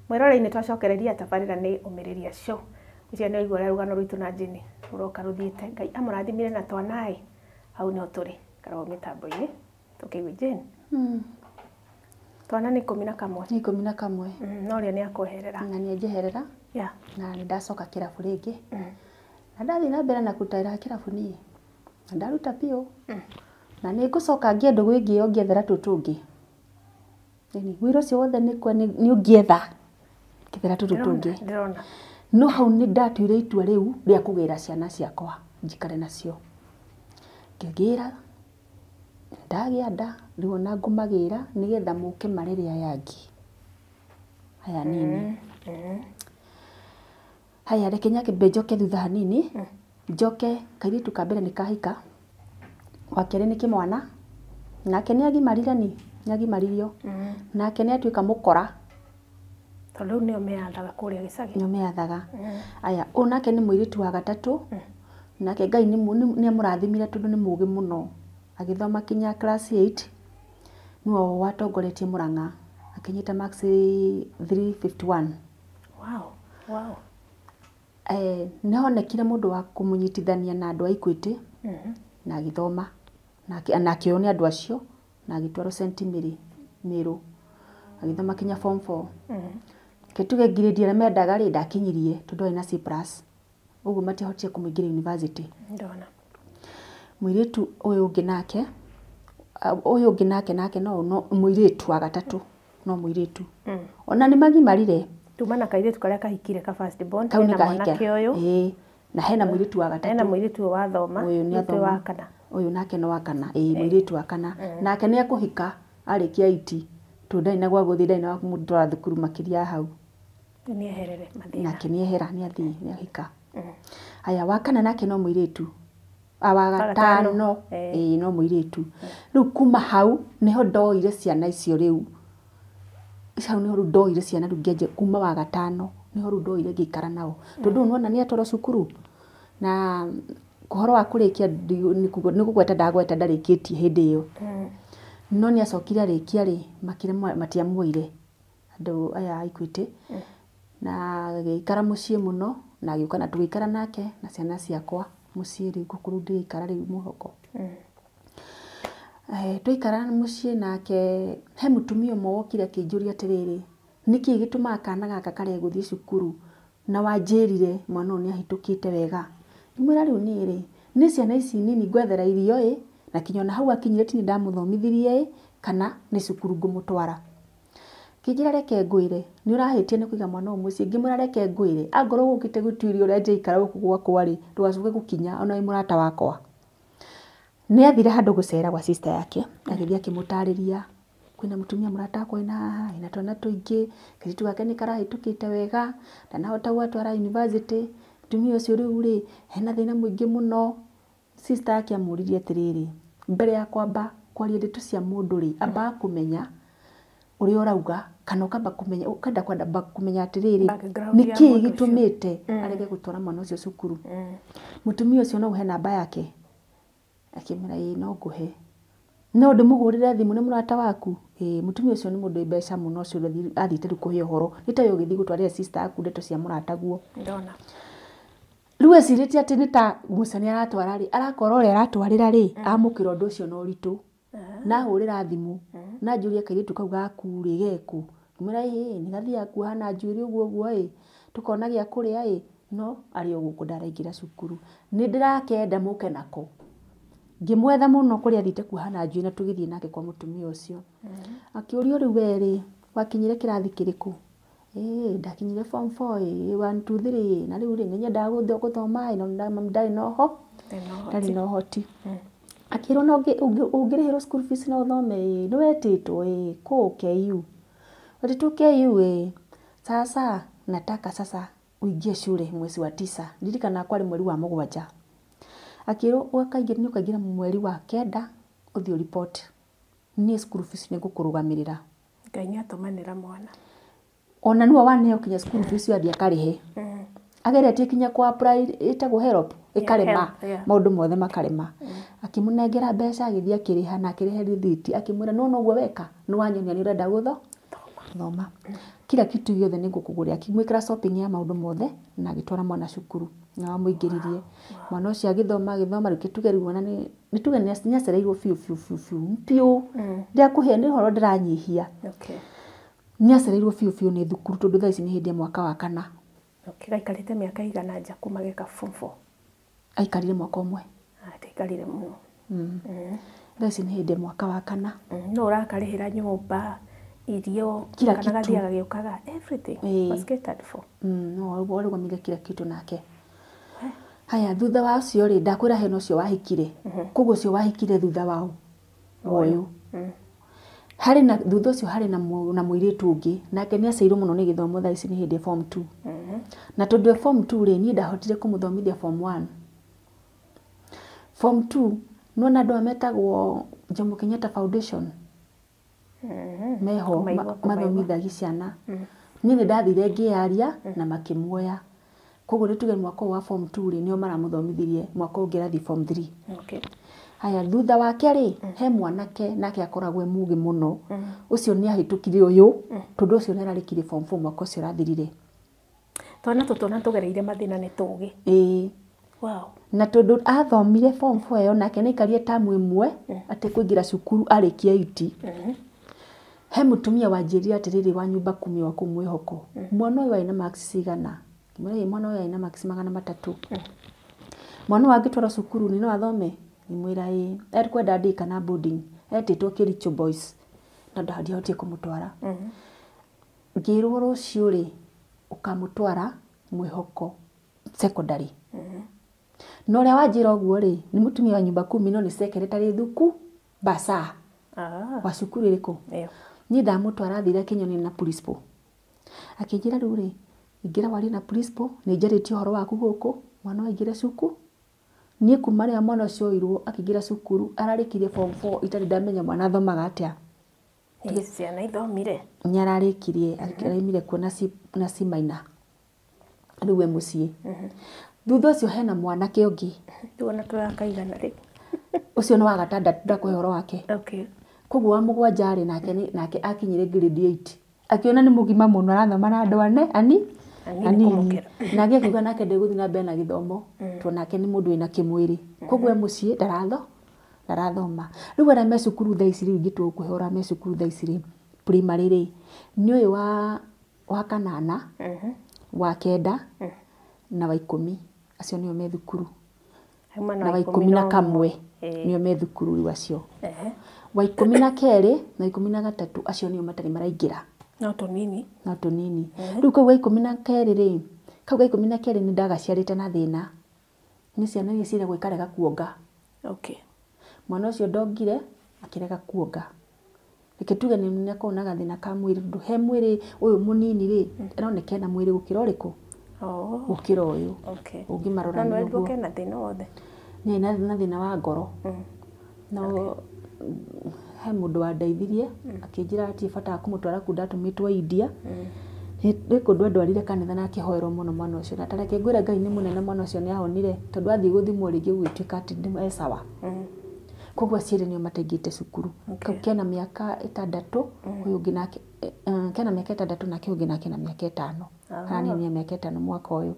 Mwĩroreri nĩ twacokereria tabarĩra nĩ Ũmĩrĩria Show. Ũcio nĩ ũigua ũrĩa rũgano rwitũ na Jane rũroka rũthiĩte. Ngai amũrathimire na twanaĩ hau nĩho tũrĩ karoo mĩtambo-inĩ tũkĩigua Jane. Twana nĩ 11. Nĩ 11. No ũrĩa nĩ akweherera. Na nĩ anjeherera. Yeah. Na nĩ ndacoka kĩrabu rĩngĩ. Na ndathiĩ na mbere na kũruta wĩra wa kĩrabu niĩ. Na ndaruta biũ. Na nĩ ngũcoka ngĩe ndũgũ ĩngĩ ĩyo ngĩethera tũtũ ũngĩ. Wĩra ũcio wothe nĩ ũngĩetha. Kĩthera tũtũ tũngĩ. Ndĩrona. No hau nĩ ndatuire itua rĩu rĩa kũgĩra ciana ciakwa njikare nacio. Ngĩgĩra, ndagĩa nda, rĩu ona ngũmagĩra nĩgetha mũke marere aya angĩ. Aya nini. Haya, reke nyambe njoke thutha hanini. Njoke kairĩtu ka mbere nĩ kahika. Wa kerĩ nĩ kĩmwana. Nake nĩ agimarire ni, nĩ agimaririo. Nake nĩ atuĩka mũkora. Tondũ rĩu nĩo meathaga kũrĩa gĩcagi. Nĩo meathaga. Aya, ũyũ nake nĩ mũirĩtu wa gatatũ. Nake Ngai nĩ amũrathimire tondũ nĩ mũũgĩ mũno. Agĩthoma kinya class 8. Nĩwe watongoretie Mũrang'a. Akinyĩte marks 351. Wow, wow. Nĩ honekire mũndũ wa kũmũnyitithania na andũ a Equity. Na agĩthoma. Na akĩoywo nĩ andũ acio. Na agĩtwarwo St Mary Meru. Agĩthoma kinya form 4. Ke tuge grade ĩrĩa mendaga rĩ ndakinyirie tondũ arĩ na C+. Ũguo matiahotire kũmũingĩria university. Ndona. Mũirĩtu ũyũ ũngĩ nake, ũyũ ũngĩ nake nake no mũirĩtu wa gatatũ, no mũirĩtu. Ona nĩ magimarire. Tuma na kairĩtu karĩa kahikire ka first born, Kau nĩ hena mwanake kahika. ũyũ. Ĩĩ, na hena mũirĩtu wa gatatũ. Hena mũirĩtu ũyũ wathoma, Ũyũ nĩ mũirĩtu athoma. wa kana. Ũyũ nake nĩ wa kana, ĩĩ, mũirĩtu wa kana. Nake nĩ ekũhika arĩkia 8. Tondũ ndarĩ na gwa gũthiĩ, ndarĩ na gwa kũmũtwara thukuru makĩria ya hau. Nĩ eherere mathĩna. Nake nĩ ehera, nĩ athiĩ, nĩ ahika. Aya, wa kana nake no mũirĩtu. Wa gatano, ĩĩ, no mũirĩtu. Rĩu kuma hau nĩho ndoire ciana icio rĩu. Hau nĩho rĩu ndoire ciana rĩu ngĩanjia kuma wa gatano nĩho rĩu ndoire ngĩikara nao. Tondũ nĩwona nĩ atwarwo cukuru. Na ũhoro wa kũrĩkia nĩ kũgweta ndagweta ndarĩkĩtie hĩndĩ ĩyo. No nĩ acokire arĩkia rĩ, matiamuoire andũ aya a Equity. Na agĩikara mũciĩ mũno na agĩũka na tũgĩikara nake na ciana ciakwa mũciĩ rĩu gũkũ rĩu ndĩraikara rĩu mwĩhoko. Twaikara mũciĩ nake he mũtumia ũmwe wokire akĩnjũria atĩrĩrĩ, nĩkĩĩ gĩtũmaga kana gaka karege gũthiĩ cukuru na wanjĩrire mwana ũyũ nĩ ahĩtũkĩte wega. Ngĩmwĩra rĩu niĩ rĩ, nĩ ciana ici nini ngwethera irio ĩ, na kinya ona hau akinyire ti niĩ ndamũthomithirie ĩ, kana nĩ cukuru ngũmũtwara. Ngĩnjĩra reke ngwĩre, nĩ ũrahĩtia nĩ kũiga mwana ũyũ mũciĩ. Ngĩmwĩra reke ngwĩre, angorwo ũkĩte gũtuĩria ũrĩa njĩikara gũkũ gwakwa rĩ, ndũgacoke gũkinya ona wĩ mũrata wakwa. Nĩ athire handũ gũcera gwa sister yake, agĩthiĩ akĩmũtarĩria Kwĩna mũtumia mũrata wakwa wĩna haha, ena twana tũingĩ, kairĩtu gake nĩ karahĩtũkĩte wega, ndanahota gũgatwara university, mũtumia ũcio rĩu rĩ, ena thĩna mũingĩ mũno. Sister yake amũririe atĩrĩrĩ, mbere ya kwamba kwaria ndeto cia mũndũ rĩ, ambaga kũmenya ũrĩa ũrauga, kana ũkamba kũmenya, ũkenda kwamba kũmenya atĩrĩrĩ, Background ya nĩkĩĩ mũndũ ũcio. gĩtũmĩte arege gũtwara mwana ũcio cukuru. Mũtumia ũcio no ũhe namba yake? Akĩmwĩra ĩĩ no ngũhe. No ndĩmũhũrĩre thimũ nĩ mũrata waku? Ĩĩ, mũtumia ũcio nĩ mũndũ wĩ mbeca mũno, ũcio athiĩte rĩu kũhe ũhoro. Nĩ ta we ũgĩthiĩ gũtwarĩra sister yaku ndeto cia mũrataguo. Ndona. Rĩu ecirĩtie atĩ nĩ ta guca nĩ aratwara rĩ, arakora ũrĩa aratwarĩra rĩ, amũkĩra ũndũ ũcio na ũritũ. Na ahũrĩra thimũ, na anjũria kairĩtu kau gaku rĩ gekũ? Ngĩmwĩra ĩĩ nĩ gathiaga kuoha na njuĩrĩ ũguo ũguo ĩ, tũkona gĩa kũrĩa ĩ, no arĩ o gũkũ ndaraingĩra cukuru. Nĩ ndĩrakenda mũke nako. Ngĩmwetha mũno kũrĩa athiĩte kuoha na njuĩrĩ na tũgĩthiĩ nake kwa mũtumia ũcio. Akĩũrio rĩu we rĩ, wakinyire kĩrathi kĩrĩkũ? Ĩĩ ndakinyire form 4 ĩ, 1 2 3 na rĩu rĩ nĩ nyendaga gũthoma ĩ, no ndarĩ na ũho, ndarĩ na ũhoti. Akĩrwo no ũngĩrĩhĩrwo school fees no ũthome ĩ, nĩ wetĩtwo ĩ, kũ KU. Wetĩtwo KU ĩ, sasa nataka sasa uingie shule mwezi wa 9. Ndirikanaga kwarĩ mweri wa 7. Akĩrwo ũkaingĩra nĩ ũkaingĩra mweri wa 9 ũthiĩ ũriboti. Niĩ school fees nĩ ngũkũrũgamĩrĩra. Ngai nĩ atũmanĩra mwana. Ona nĩwe waneo kinya school fees athiĩ akarĩhe. Ageretie kinya ku apply ĩtagwo HELB ĩkarema, maũndũ mothe makarema. Akĩmũnengera mbeca agĩthiĩ akĩrĩha na akĩrĩha rĩthiti, akĩmwĩra nĩwona ũguo weka, nĩ wanyonia nĩ ũrenda gũthoma. Kila kitu gĩothe nĩ ngũkũgũrĩra. Akĩmwĩkĩra shopping ya maũndũ mothe na agĩtwara mwana cukuru na wamũingĩririe. Mwana ũcio agĩthoma agĩthoma, rĩu tuge rĩu ona nĩ tuge nĩ acereirwo biũ biũ biũ biũ biũ. Ndĩrakũhe nĩ ũhoro ndĩranyihia. Nĩ acereirwo biũ biũ nĩ thukuru tondũ thaa ici nĩ hĩndĩ ya mwaka wa 4. Okay, gaikarĩte mĩaka igana nja kuma geka form 4? Aikarire mwaka ũmwe. Ndaikarire mũno. Thaa ici nĩ hĩndĩ ya mwaka wa 4. No ũrakarĩhĩra nyũmba, irio, kila kana kitu. gathiaga gĩũkaga, everything was catered for. No warũgamire kila kitu nake. Haya, thutha wa ũcio rĩ, ndakwĩra hena ũcio wahikire. Koguo ũcio wahikire thutha wa ũyũ. Harĩ na thutha ũcio harĩ na mũirĩtu ũngĩ, nake nĩ aceirwo mũno nĩ gĩthomo, thaa ici nĩ hĩndĩ ya form 2. Na tondũ form 2 rĩ, niĩ ndahotire kũmũthomithia form 1. Form 2, nĩwona andũ aya metagwo Jomo Kenyatta Foundation. Meho mathomithagia ciana. Niĩ nĩ ndathire ngĩaria na makĩmuoya. Koguo nĩ tuge mwaka ũyũ wa form 2 rĩ, nĩo maramũthomithirie, mwaka ũngĩ arathiĩ form 3. Haya, thutha wake rĩ, he mwanake nake akoragwo e mũgĩ mũno. Ũcio nĩ ahĩtũkire ũyũ, tondũ ũcio nĩ ararĩkirie form 4 mwaka ũcio ũrathirire. Twana tũtũ na tũgereire mathĩna nĩ tũgĩ. Ĩĩ. Wow. Na tondũ athomire form 4 ĩyo nake nĩ aikarire tamu ĩmwe atekũingĩra cukuru arĩkia 8. He mũtumia wanjĩrire atĩrĩrĩ wa nyumba kumi wa kũu Mwĩhoko. Mwana ũyũ arĩ na marks cigana? Ngĩmwĩra mwana ũyũ arĩ na marks 300. Mwana ũyũ angĩtwarwo cukuru nĩ no athome? Ngĩmwĩra ĩĩ. Ekwenda day kana boarding. Etĩtwo Kericho Boys. Na ndiahotire kũmũtwara. Ngĩrwo rũciũ rĩ, ũkamũtwara Mwĩhoko secondary. Na ũrĩa wanjĩra ũguo rĩ, nĩ mũtumia wa nyumba kumi no nĩ secretary thuku basa. Wa cukuru ĩrĩkũ? Niĩ ndamũtwara athire akĩnyonia na principal. Akĩnjĩra rĩu rĩ, ingĩra warie na principal, nĩ njarĩtie ũhoro waku gũkũ, mwana aingĩre cukuru. Niĩ kuma rĩrĩa mwana ũcio oirwo akĩingĩra cukuru, ararĩkirie form 4 itarĩ ndamenya mwana athomaga atĩa. Ciana ithomire. Nĩ ararĩkirie, araimire kuo na C minor. Rĩu e mũciĩ. Thutha ũcio hena mwanake ũngĩ. Tuona tũrakaigana rĩ. Ũcio nĩ wa gatandatũ ndakũhe ũhoro wake. Koguo wa 7 rĩ, nake akinyire grade 8. Akĩona nĩ mũgima mũno arathoma na andũ anini. Nake akiuga nake ndegũthiĩ na mbere na gĩthomo, tondũ nake nĩ mũndũ wĩna kĩmwĩrĩ. Koguo e mũciĩ ndarathoma. Rĩu arĩa me cukuru thaa ici rĩu ingĩtua gũkũhe ũrĩa me cukuru thaa ici rĩ, primary rĩ, nĩ ũyũ wa 8, wa 9 na wa 10. Acio nĩo me thukuru. Na wa 11 nĩo me thukuru rĩu acio. Wa 12 na 13 acio nĩo matarĩ maraingĩra. No tũnini. No tũnini. Rĩu kau ga 12 rĩ, kau ga 12 nĩ ndagaciarĩte na thĩna. Nĩ ciana iria ciĩragwo ikarega kuonga. Mwana ũcio ndongire akĩrega kuonga. Reke tuge nĩ akoragwo na gathĩna ka mwĩrĩ tondũ he mwĩrĩ ũyũ mũnini rĩ, aroneka ena mwĩrĩ gũkĩra ũrĩkũ? Gũkĩra ũyũ. Ũngĩmarora No nĩ nĩwerirwo ũguo. kena thĩna wothe? Nĩ na thĩna wa ngoro. No he mũndũ wandeithirie akĩnjĩra hatirĩ bata wa kũmũtwara kũu ndatũmĩtwo India. Nĩ kũndũ andwarire kanitha na akĩhoerwo mũno mwana ũcio. Na ta reke ngwĩre Ngai nĩ mũnene mwana ũcio nĩ ahonire tondũ athiĩ gũthimwo rĩngĩ gũgĩtuĩka atĩ e sawa. Koguo aciari nĩo mataingĩrĩte cukuru. Kau kena mĩaka 6, ũyũ ũngĩ nake kena mĩaka 6 nake ũngĩ nake na mĩaka 5. Araninia mĩaka 5 mwaka ũyũ.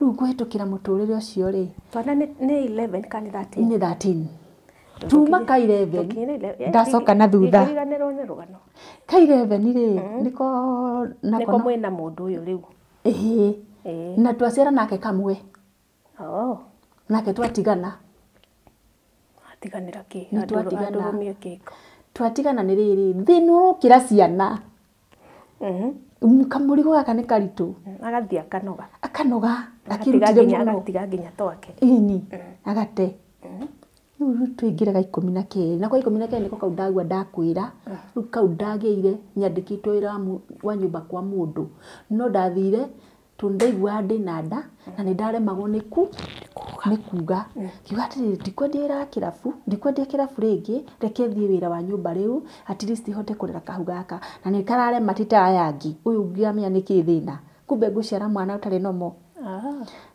Rĩu kũhĩtũkĩra mũtũrĩre ũcio rĩ, Twana nĩ 11 kana 13? Nĩ 13. Tuma ka 11 ndacoka na thutha. Ndingĩriganĩrwo nĩ rũgano. Ka 11 rĩ, nĩko nako Nĩko mwĩna mũndũ ũyũ rĩu. Ĩĩ. Na twaciara nake kamwe. Nake twatigana. Atiganĩra kĩ? Nĩ twatigana. Andũrũmie kĩko. Twatigana nĩ rĩrĩ, thĩna ũrokĩra ciana. Kamũrigo gaka nĩ karitũ. Agathiĩ akanoga. Akanoga, akĩrutire mũno. Agatiga nginya twake. Ĩni, agate. Rĩu tũingĩre ga 12. Na kwa 12 nĩko kau ndagua ndakwĩra. Rĩu kau ndagĩire nyandĩkĩtwo wĩra wa nyũmba kwa mũndũ. No ndathire tondũ ndaiguaga ndĩna nda na nĩ ndaremagwo nĩ kuga. Ngiuga atĩrĩrĩ, ndikwendia wĩra wa kĩrabu, ndikwendia kĩrabu rĩngĩ, reke thiĩ wĩra wa nyũmba rĩu, at least hote kũrera kahu gaka. Na nĩ kararema ti ta aya angĩ. Ũyũ ũngĩamenya nĩkĩ thĩna. Kumbe ngũciara mwana ũtarĩ normal.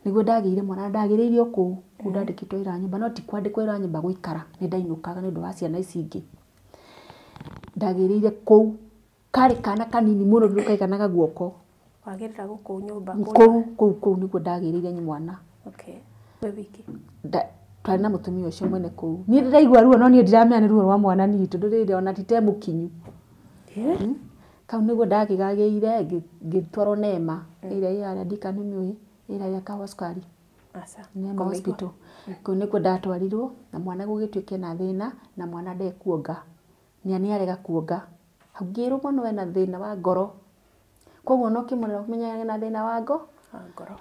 Nĩguo ndagĩire mwana, ndagĩrĩire o kũu. Kũu ndandĩkĩtwo wĩra wa nyũmba, no ti kwandĩkwo wĩra wa nyũmba gũikara. Nĩ ndainũkaga nĩ ũndũ wa ciana ici ingĩ. Ndagĩrĩire kũu. Karĩ kana kanini mũno tondũ kaiganaga guoko. Wagĩrĩra gũkũ nyũmba? Kũu, kũu, kũu nĩguo ndagĩrĩire mwana. Wĩ wiki? Twarĩ na mũtumia ũcio mwene kũu. Niĩ ndĩraigua ruo no niĩ ndiramenya nĩ ruo rwa mwana niĩ tondũ rĩrĩ ona ti te mũkinyu. Kau nĩguo ndakĩgagĩire ngĩtwarwo Neema ĩrĩa ĩ harĩa ndika nĩ mĩũĩ ĩrĩa ya Kahawa Sukari. Neema Hospital. Kũu nĩkuo ndatwarirwo na mwana gũgĩtuĩka ena thĩna na mwana ndekuonga. Nĩ arega kuonga. Hau ngĩrwo mwana ena thĩna wa ngoro. Koguo no kĩmũrera ũmenye ena thĩna wa ngoro.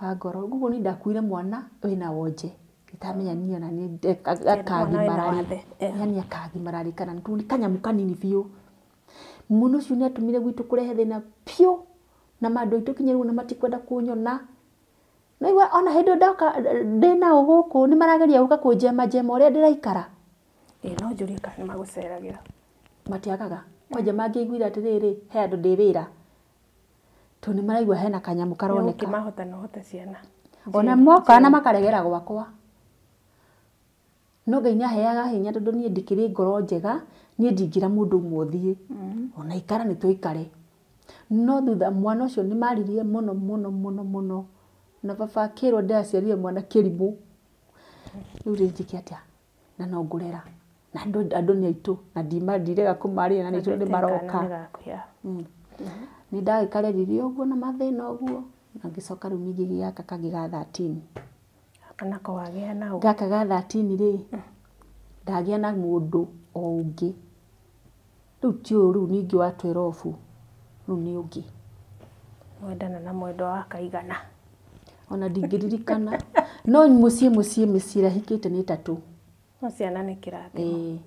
Wa ngoro. Koguo niĩ ndakuire mwana wĩna wonje. Itamenya niĩ ona nĩ akagimara rĩ. Yaani akagimara rĩ kana nĩ kanyamũ kanini biũ. Mwana ũcio nĩ atũmire gwitũ kũrehe thĩna biũ. Na andũ aitũ kinya rĩu ona matikwenda kũnyona. Naigua ona hĩndĩ ĩyo ndoka ndĩnao gũkũ nĩ marageria gũka kũnjema njema ũrĩa ndĩraikara. Ĩĩ no njũrie kana nĩ magũceragĩra. Matiagaga. Kwanja mangĩaiguire atĩrĩrĩ, he andũ ndĩ wĩra. Tondũ nĩ maraigua hena kanyamũ karoneka. Nĩ ũkĩmahota na ũhote ciana. Ona moka na makaregera gwakwa. No Ngai nĩ aheaga hinya tondũ niĩ ndikĩrĩ ngoro njega, niĩ ndingĩra mũndũ ũmwe ũthiĩ. Ona ikara nĩ tũikare. No thutha mwana ũcio nĩ maririe mũno mũno mũno mũno. Na baba akĩrwo ndĩraciarire mwana kĩrimũ. Rĩu rĩ njĩke atĩa? Na no ngũrera. Na andũ nĩ aitũ na ndirega kũmarĩra na nĩ tondũ nĩ maroka. Nĩ ndagĩkareririe ũguo na mathĩna ũguo. Na ngĩcoka rĩu ningĩ gaka kangĩ ga 13. Nako wagĩa nao? Gaka ga 13 rĩ, ndagĩa na mũndũ o ũngĩ. Rĩu ti ũyũ rĩu ningĩ wa 12, rĩu nĩ ũngĩ. Mwendana na mwendwa wa kaigana. Ona ndingĩririkana. No mũciĩ mũciĩ mĩciĩ ĩrĩa hikĩte nĩ 3. No ciana nĩ kĩrathimo.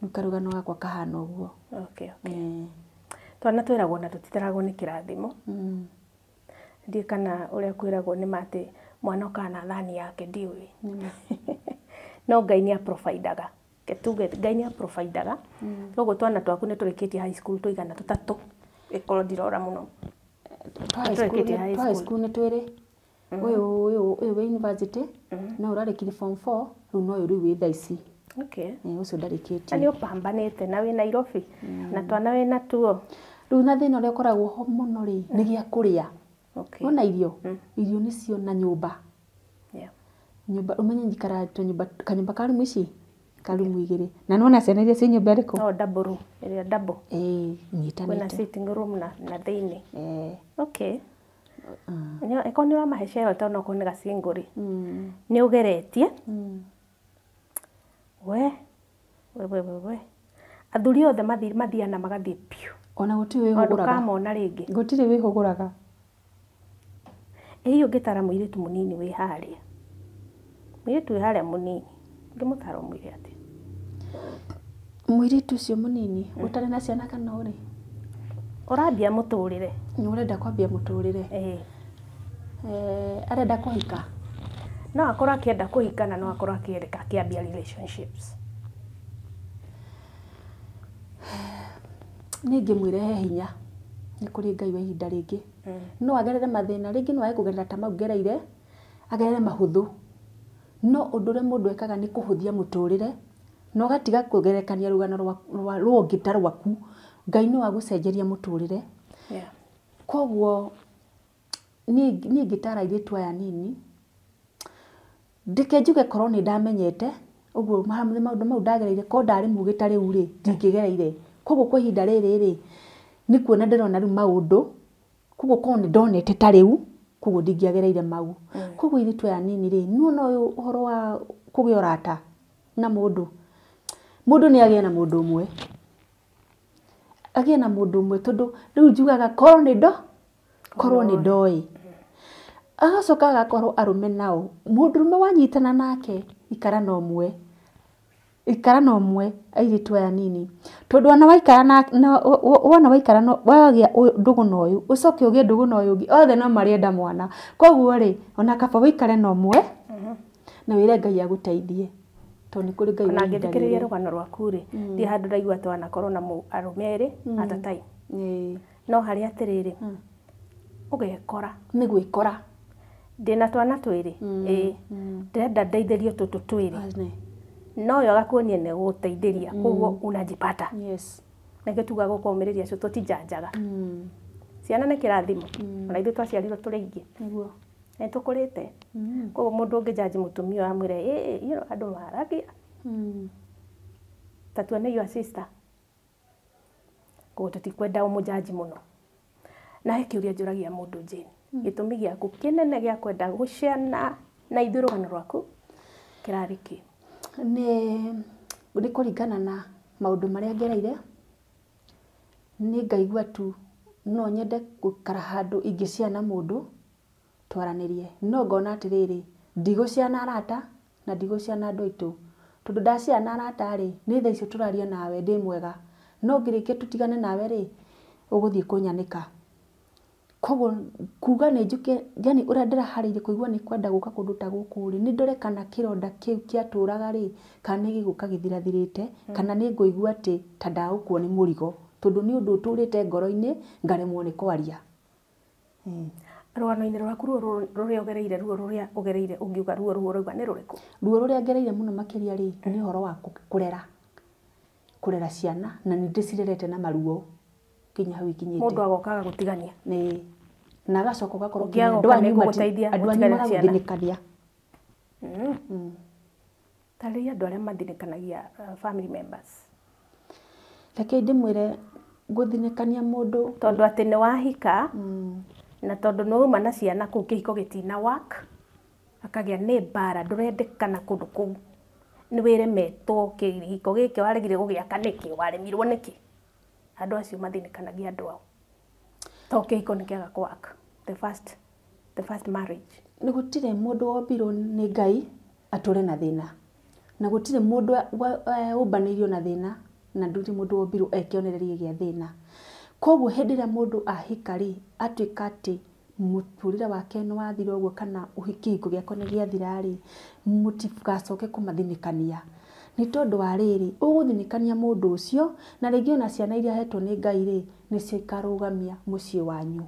Rĩu karũgano gakwa kahana ũguo. Twana twĩragwo na tũtitaragwo nĩ kĩrathimo. Ndiũĩ kana ũrĩa kwĩragwo nĩ ma atĩ mwana okaga na thani yake ndiũĩ. No Ngai nĩ aprovidaga. Reke tuge Ngai nĩ aprovidaga. Koguo twana twaku nĩ tũrĩkĩtie high school tũigana tũtatũ. Ĩkorwo ndirora mũno. Tũrĩkĩtie high Twa high school. school nĩ twĩrĩ. Ũyũ wĩ university, no ũrarĩkirie form 4, rĩu no ũyũ rĩu wĩ thaa ici. Ũcio ndarĩkĩtie. Na nĩ ũpambanĩte na wĩ Nairobi na twana wĩ natuo. Rĩu na thĩna ũrĩa ũkoragwo ho mũno rĩ, nĩ gĩa kũrĩa. Wona irio? Irio nĩcio na nyũmba. Nyũmba, ũmenye njikaraga tũnyũmba, kanyũmba ka rumu ici? Ka rumu 2. Na nĩwona ciana iria ciĩ nyũmba ĩrĩkũ? No double room, ĩrĩa double. Ĩĩ, nyitanĩte. Kwĩna sitting room na thĩinĩ. Ĩkorwo nĩ ũramahe shelter onokorwo nĩ ga single rĩ, nĩ ũgeretie. We, we, we, we, we. Athuri othe mathiana magathiĩ biũ. Ona gũtirĩ wĩhũgũraga. Ndũkamona rĩngĩ. Gũtirĩ wĩhũgũraga. Ĩ hihi ũngĩtara mũirĩtu mũnini wĩ harĩa? Mũirĩtu wĩ harĩa mũnini, ũngĩmũtara ũmwĩre atĩa? Mũirĩtu ũcio mũnini ũtarĩ na ciana kana ũrĩ Ũrambia mũtũrĩre. Nĩ ũrenda kwambia mũtũrĩre. Ĩĩ. Arenda kũhika. No akorwo akĩenda kũhika na no akorwo akĩambia relationships. Niĩ ingĩmwĩra he hinya nĩ kũrĩ Ngai wa ihinda rĩngĩ. No agerere mathĩna rĩngĩ, no age kũgerera ta mau ngereire, agerere mahũthũ. No ũndũ ũrĩa mũndũ ekaga nĩ kũhũthia mũtũrĩre na ũgatiga kũgerekania rũgano rwa rũngĩ ta rwaku. Ngai no agũcenjeria mũtũrĩre. Koguo niĩ ingĩtara airĩtu aya nini, ndeke njuge korwo nĩ ndamenyete ũguo maũndũ mau ndagereire, korwo ndarĩ mũgĩ ta rĩu rĩ, ndingĩgereire. Koguo kwa ihinda rĩrĩ rĩ, nĩ kuona ndĩrona rĩu maũndũ, koguo korwo nĩ ndonete ta rĩu, koguo ndingĩagereire mau. Koguo airĩtu aya nini rĩ, nĩwona ũyũ ũhoro wa kũgĩa ũrata na mũndũ, mũndũ nĩ agĩe na mũndũ ũmwe. Agĩe na mũndũ ũmwe tondũ rĩu njugaga korwo nĩ ndoĩ. Agacoka agakorwo arũme nao, mũndũrũme wanyitana nake ikara na ũmwe. Ikara na ũmwe airĩtu aya nini. Tondũ ona waikara na wona waikara na wagĩa ndũgũ na ũyũ, ũcoke ũgĩe ndũgũ na ũyũ ũngĩ, othe no marenda mwana. Koguo rĩ, ona kaba ũikare na ũmwe na wĩre Ngai agũteithie. Tondũ nĩ kũrĩ Ngai Ona wa ihinda ngĩthikĩrĩria rĩrĩ. rũgano rwaku rĩ, ndirĩ handũ ndaigua atĩ wanakorwo na arũme erĩ at a time. No harĩ atĩrĩrĩ, ũgekora. Nĩ gwĩkora. Ndĩna twana twĩrĩ, ĩĩ, ndĩrenda ndeithĩrio tũtũ twĩrĩ. No ũyũ agakuonia nĩ gũgũteithĩria, koguo unajipata. Nĩkĩo tugaga gũkũmĩrĩria acio tũtijanjaga. Ciana nĩ kĩrathimo. Ona ithuĩ twaciarirwo tũrĩ aingĩ. Nĩguo. Nĩ tũkũrĩte. Koguo mũndũ ũngĩjanji mũtumia ũyũ amwĩre, ĩĩ, you know, andũ maragia. Ta tuone your sister. Koguo tũtikwenda ũmũjanji mũno. Na he kĩũria njũragia mũndũ Jane. Gĩtũmi gĩaku kĩnene gĩa kwenda gũciana na ithuĩ rũgano rwaku kĩrarĩ kĩ? Nĩ kũringana na maũndũ marĩa ngereire, nĩ ngaigua tu no nyende gũikara handũ ingĩciana mũndũ twaranĩrie. No ngona atĩrĩrĩ, ndigũciana arata na ndigũciana andũ aitũ. Tondũ ndaciana arata rĩ, nĩ thaa icio tũraria nawe ndĩ mwega. No ngĩrĩkia tũtigane nawe rĩ, ũgũthiĩ kũnyanĩka. Koguo kuga nĩ njuke, yani ũrĩa ndĩraharĩirie kũigua nĩ kwenda gũka kũndũ ta gũkũ rĩ, nĩ ndore kana kĩronda kĩu kĩatũraga rĩ, kana nĩ gĩgũka gĩthirathirĩte, kana nĩ ngũigua atĩ ta ndagũkuo nĩ mũrigo. Tondũ nĩ ũndũ ũtũrĩte ngoro-inĩ, ngaremwo nĩ kwaria. Rũgano-inĩ rwaku ruo rũrĩa ũgereire, ruo rũrĩa ũgereire, ũngiuga ruo ruo ũrauga nĩ rũrĩkũ? Ruo rũrĩa ngereire mũno makĩria rĩ, nĩ ũhoro wa kũrera. Kũrera ciana, na nĩ ndĩcirerete na maruo nginya hau ikinyĩte. Mũndũ agoka agagũtigania. Nĩ. Na agacoka ũgakorwo Ũngĩ agoka andũ anyu nĩ gũgũteithia andũ anyu gũtigarĩra ciana. magagũthinĩkania. Tarĩria andũ arĩa mathinĩkanagia family members. Reke ndĩmwĩre gũthinĩkania mũndũ. Tondũ atĩ nĩ wahika, na tondũ nĩ wauma na ciana kũu kĩhiko gĩtina work, akagĩa nĩ mbara, ndũrendekana kũndũ kũu. Nĩ wĩremetwo kĩhiko gĩkĩ waregire gũgĩaka nĩkĩ, waremirwo nĩkĩ? Andũ acio mathinĩkanagia andũ ao. To kĩhiko nĩ kĩaga kũ-work, the first marriage. Nĩ gũtirĩ mũndũ wombirwo nĩ Ngai atũre na thĩna. Na gũtirĩ mũndũ ũmbanĩirio na thĩna, na ndũrĩ mũndũ wombirwo e kĩonereria gĩa thĩna. Koguo hĩndĩ ĩrĩa mũndũ ahika rĩ, atuĩka atĩ mũtũrĩre wake nĩ wathira ũguo kana kĩhiko gĩake nĩ gĩathira rĩ, mũtigacoke kũmathinĩkania. Nĩ tondũ wa rĩrĩ, ũgũthinĩkania mũndũ ũcio, na rĩngĩ ona ciana iria ahetwo nĩ Ngai rĩ, nĩcio ikarũgamia mũciĩ wanyu.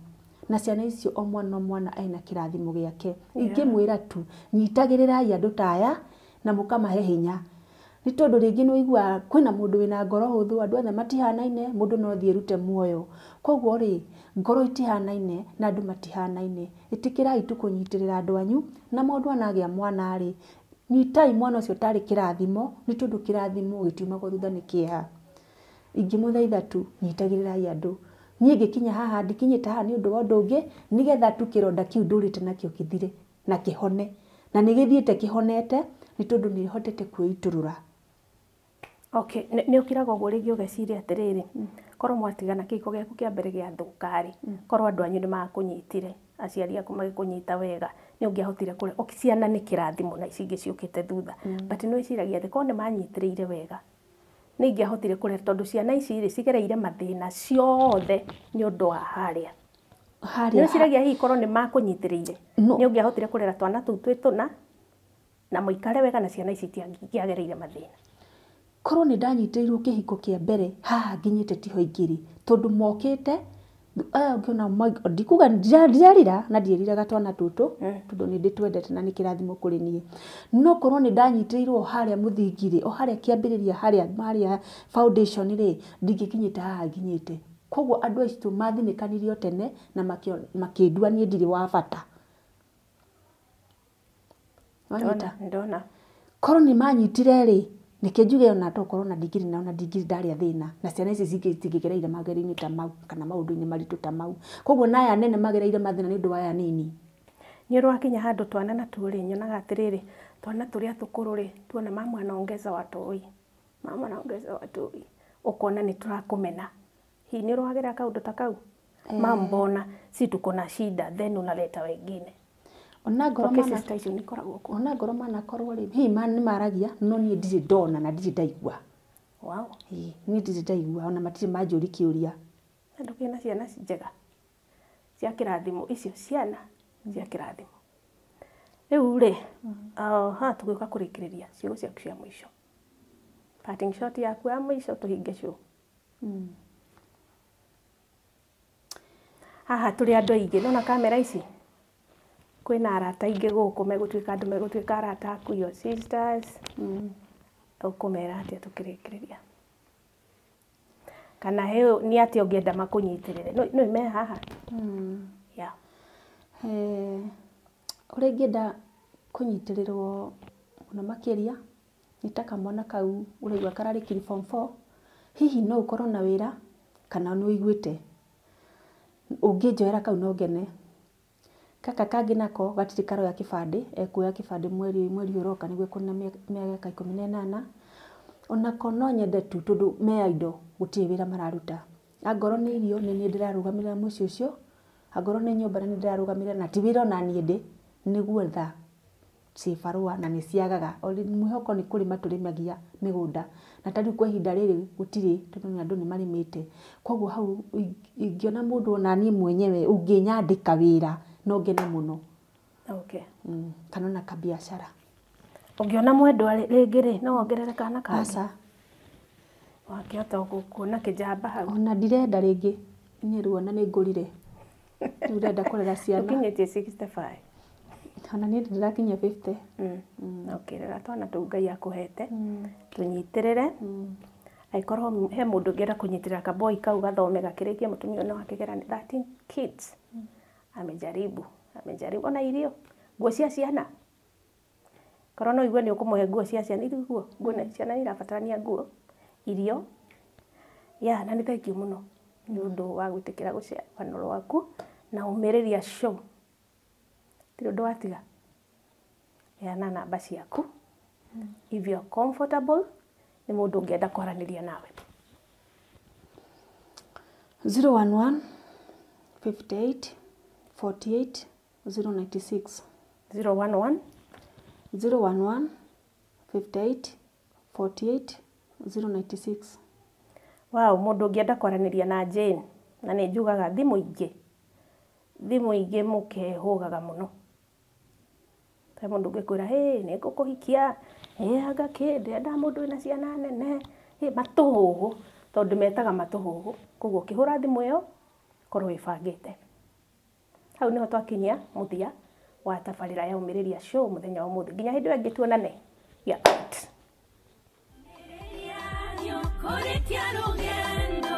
Na ciana icio o mwana o mwana ena kĩrathimo gĩake. Ingĩmwĩra tu, nyitagĩrĩrai andũ ta aya na mũkamahe hinya. Nĩ tondũ rĩngĩ nĩ ũiguaga kwĩna mũndũ wĩna ngoro hũthũ, andũ othe matihanaine, mũndũ no athiĩ erute muoyo. Koguo rĩ, ngoro itihanaine na andũ matihanaine. Ĩtĩkĩrai tu kũnyitĩrĩra andũ anyu, na mũndũ anagĩa mwana rĩ, nyitai mwana ũcio tarĩ kĩrathimo, nĩ tondũ kĩrathimo gĩtiumagwo thutha nĩ kĩeha. Ingĩmũthaitha tu, nyitagĩrĩrai andũ. Niĩ ngĩkinya haha, ndikinyĩte haha nĩ ũndũ wa ũndũ ũngĩ, nĩgetha tu kĩronda kĩu ndũrĩte nakĩo gĩthire na kĩhone. Na nĩ gĩthiĩte kĩhonete, nĩ tondũ nĩ hotete kwĩitũrũra. Okay, nĩ ũkiraga ũguo rĩngĩ ũgeciria atĩrĩrĩ, korwo mwatigana kĩhiko gĩaku kĩa mbere gĩathũka rĩ, korwo andũ anyu nĩ makũnyitire, aciari aku magĩkũnyita wega, nĩ ũngĩahotire kũrera. Okay, ciana nĩ kĩrathimo na ici ingĩ ciũkĩte thutha. But nĩ wĩciragia atĩ korwo nĩ manyitĩrĩire wega, Nĩ ingĩahotire kũrera tondũ ciana ici rĩ cigereire mathĩna ciothe nĩ ũndũ wa harĩa. Harĩa Nĩ ũciragia hihi korwo nĩ makũnyitĩrĩire No. nĩ ũngĩahotire kũrera twana tũu twĩ tũna na mũikare wega na ciana ici itiangĩagereire mathĩna. Korwo nĩ ndanyitĩrĩirwo kĩhiko kĩa mbere haha nginyĩte tiho ingĩrĩ, tondũ mokĩte aya ũngĩona ndikuga ndirarira na ndiĩriraga twana tũtũ tondũ nĩ ndĩtwendete na nĩ kĩrathimo kũrĩ niĩ, no korwo nĩ ndanyitĩrĩirwo o harĩa mũthingi rĩ, o harĩa kĩambĩrĩria harĩa harĩa foundation rĩ, ndingĩkinyĩte haha nginyĩte. Koguo andũ aitũ mathinĩkanirio tene na makĩndua niĩ ndirĩ wa bata. Wanyita? Ndona. Korwo nĩ manyitire rĩ, nĩkĩ njuge ona tokorwo na ndingĩrĩ na ona ndingĩrĩ ndarĩa thĩna na ciana ici citingĩgereire magerio-inĩ ta mau kana maũndũ-inĩ maritũ ta mau. Koguo na aya nene magereire mathĩna nĩ ũndũ wa aya nini. Nĩ ũrĩ wakinya handũ twana natuo rĩ, nyonaga atĩrĩrĩ, twana tũrĩa tũkũrũ rĩ, tuona mama anaongeza watoi, mama anaongeza watoi, ũkona nĩ tũrakũmena. Hihi nĩ ũrĩ wagerera kaũndũ ta kau? Mambona si tuko na shida then unaleta wengine. Ona ngorwo Okay, mana sister icio nĩ ikoragwo kuo. Ona ngorwo manakorwo rĩ, hihi nĩ maragia no niĩ ndirĩ ndona na ndirĩ ndaigua. Wow. Ĩĩ, niĩ ndirĩ ndaigua ona matirĩ manjũria kĩũria. Na ndũkĩrĩ na ciana njega cia kĩrathimo, icio ciana cia kĩrathimo. Rĩu rĩ, ha tũgĩũka kũrĩkĩrĩria ciugo ciaku cia mũico. Parting shot yaku ya mũico tũhinge show. Haha tũrĩ andũ aingĩ, nĩwona kamera ici? Kwĩna arata aingĩ gũkũ megũtuĩka andũ megũtuĩka arata aku, your sisters. Ũkũmera atĩa tũkĩrĩkĩrĩria? Kana he nĩ atĩa ũngĩenda makũnyitĩrĩre? No me haha. Yeah. Ũrĩa ingĩenda kũnyitĩrĩrwo mũno makĩria nĩ ta kamwana kau ũraigua kararĩkirie form 4, hihi no ũkorwo na wĩra kana nĩ ũiguĩte, ũngĩnjoera kau no ngene. Gaka kangĩ nako gatirĩ karoya kĩbandĩ, ekuoya kĩbandĩ mweri ũroka nĩguo ekũna mĩaka 18. Onako no nyende tu tondũ me indo gũtirĩ wĩra mararuta. Angorwo nĩ irio nĩ niĩ ndĩrarũgamĩrĩra mũciĩ ũcio, angorwo nĩ nyũmba nĩ niĩ ndĩrarũgamĩrĩra na ti wĩra ona niĩ ndĩ, nĩ gwetha cibarũa na nĩ ciagaga. Mwĩhoko nĩ kũrĩma tũrĩmagia mĩgũnda na ta rĩu kwa ihinda rĩrĩ gũtirĩ tondũ andũ nĩ marĩmĩte. Koguo hau ingĩona mũndũ ona niĩ mwenyewe ũngĩnyandĩka wĩra no ngene mũno. Okay. Kana ona kabiacara. Ũngĩona mwendwa rĩngĩ rĩ, no wongerere kana kangĩ? Aca. Wakĩhota kuona kĩjamba hau. Ona ndirenda rĩngĩ, niĩ ruona nĩ ngũrire. Rĩu ndĩrenda kũrera ciana. Ũkinyĩtie 65. Ona niĩ ndĩrakinyia 50. Okay, rera twana tũu Ngai akũhete, tũnyitĩrĩre. Angĩkorwo he mũndũ ũngĩenda kũnyitĩrĩra kaboi kau gathome gakĩrĩkie mũtumia ũyũ no akĩgera 13 kids. Amejaribu, amejaribu. Ona irio, nguo cia ciana. Korwo no ũigue nĩ ũkũmũhe nguo cia ciana, ithuĩ nguo, nguo ciana nĩ irabatarania nguo, irio. Yeah, na nĩ thank you mũno nĩ ũndũ wa gwĩtĩkĩra gũshare rũgano rwaku na ũmĩrĩria show. Gũtirĩ ũndũ watiga. Heana namba ciaku. If you are comfortable, nĩ mũndũ ũngĩenda kwaranĩria nawe. 011 58 48 096. 011 011 58 48 096. Wow, mũndũ ũngĩenda kwaranĩria na Jane, na nĩ njugaga thimũ ingĩ mũkehũgaga mũno. He mũndũ ũngĩkwĩra, hey, nĩ ngũkũhikia, hey, anga kĩ, ndĩrenda mũndũ wĩna ciana nene, hey, matũhũhũ, tondũ metaga matũhũhũ. Koguo ũkĩhũra thimũ ĩyo, korwo wĩbangĩte. Hau nĩho twakinyia mũthia wa tabarĩra ya Ũmĩrĩria Show mũthenya wa ũmũthĩ. Nginya hĩndĩ ĩyo ĩngĩ tuonane. We are out. Rugendo,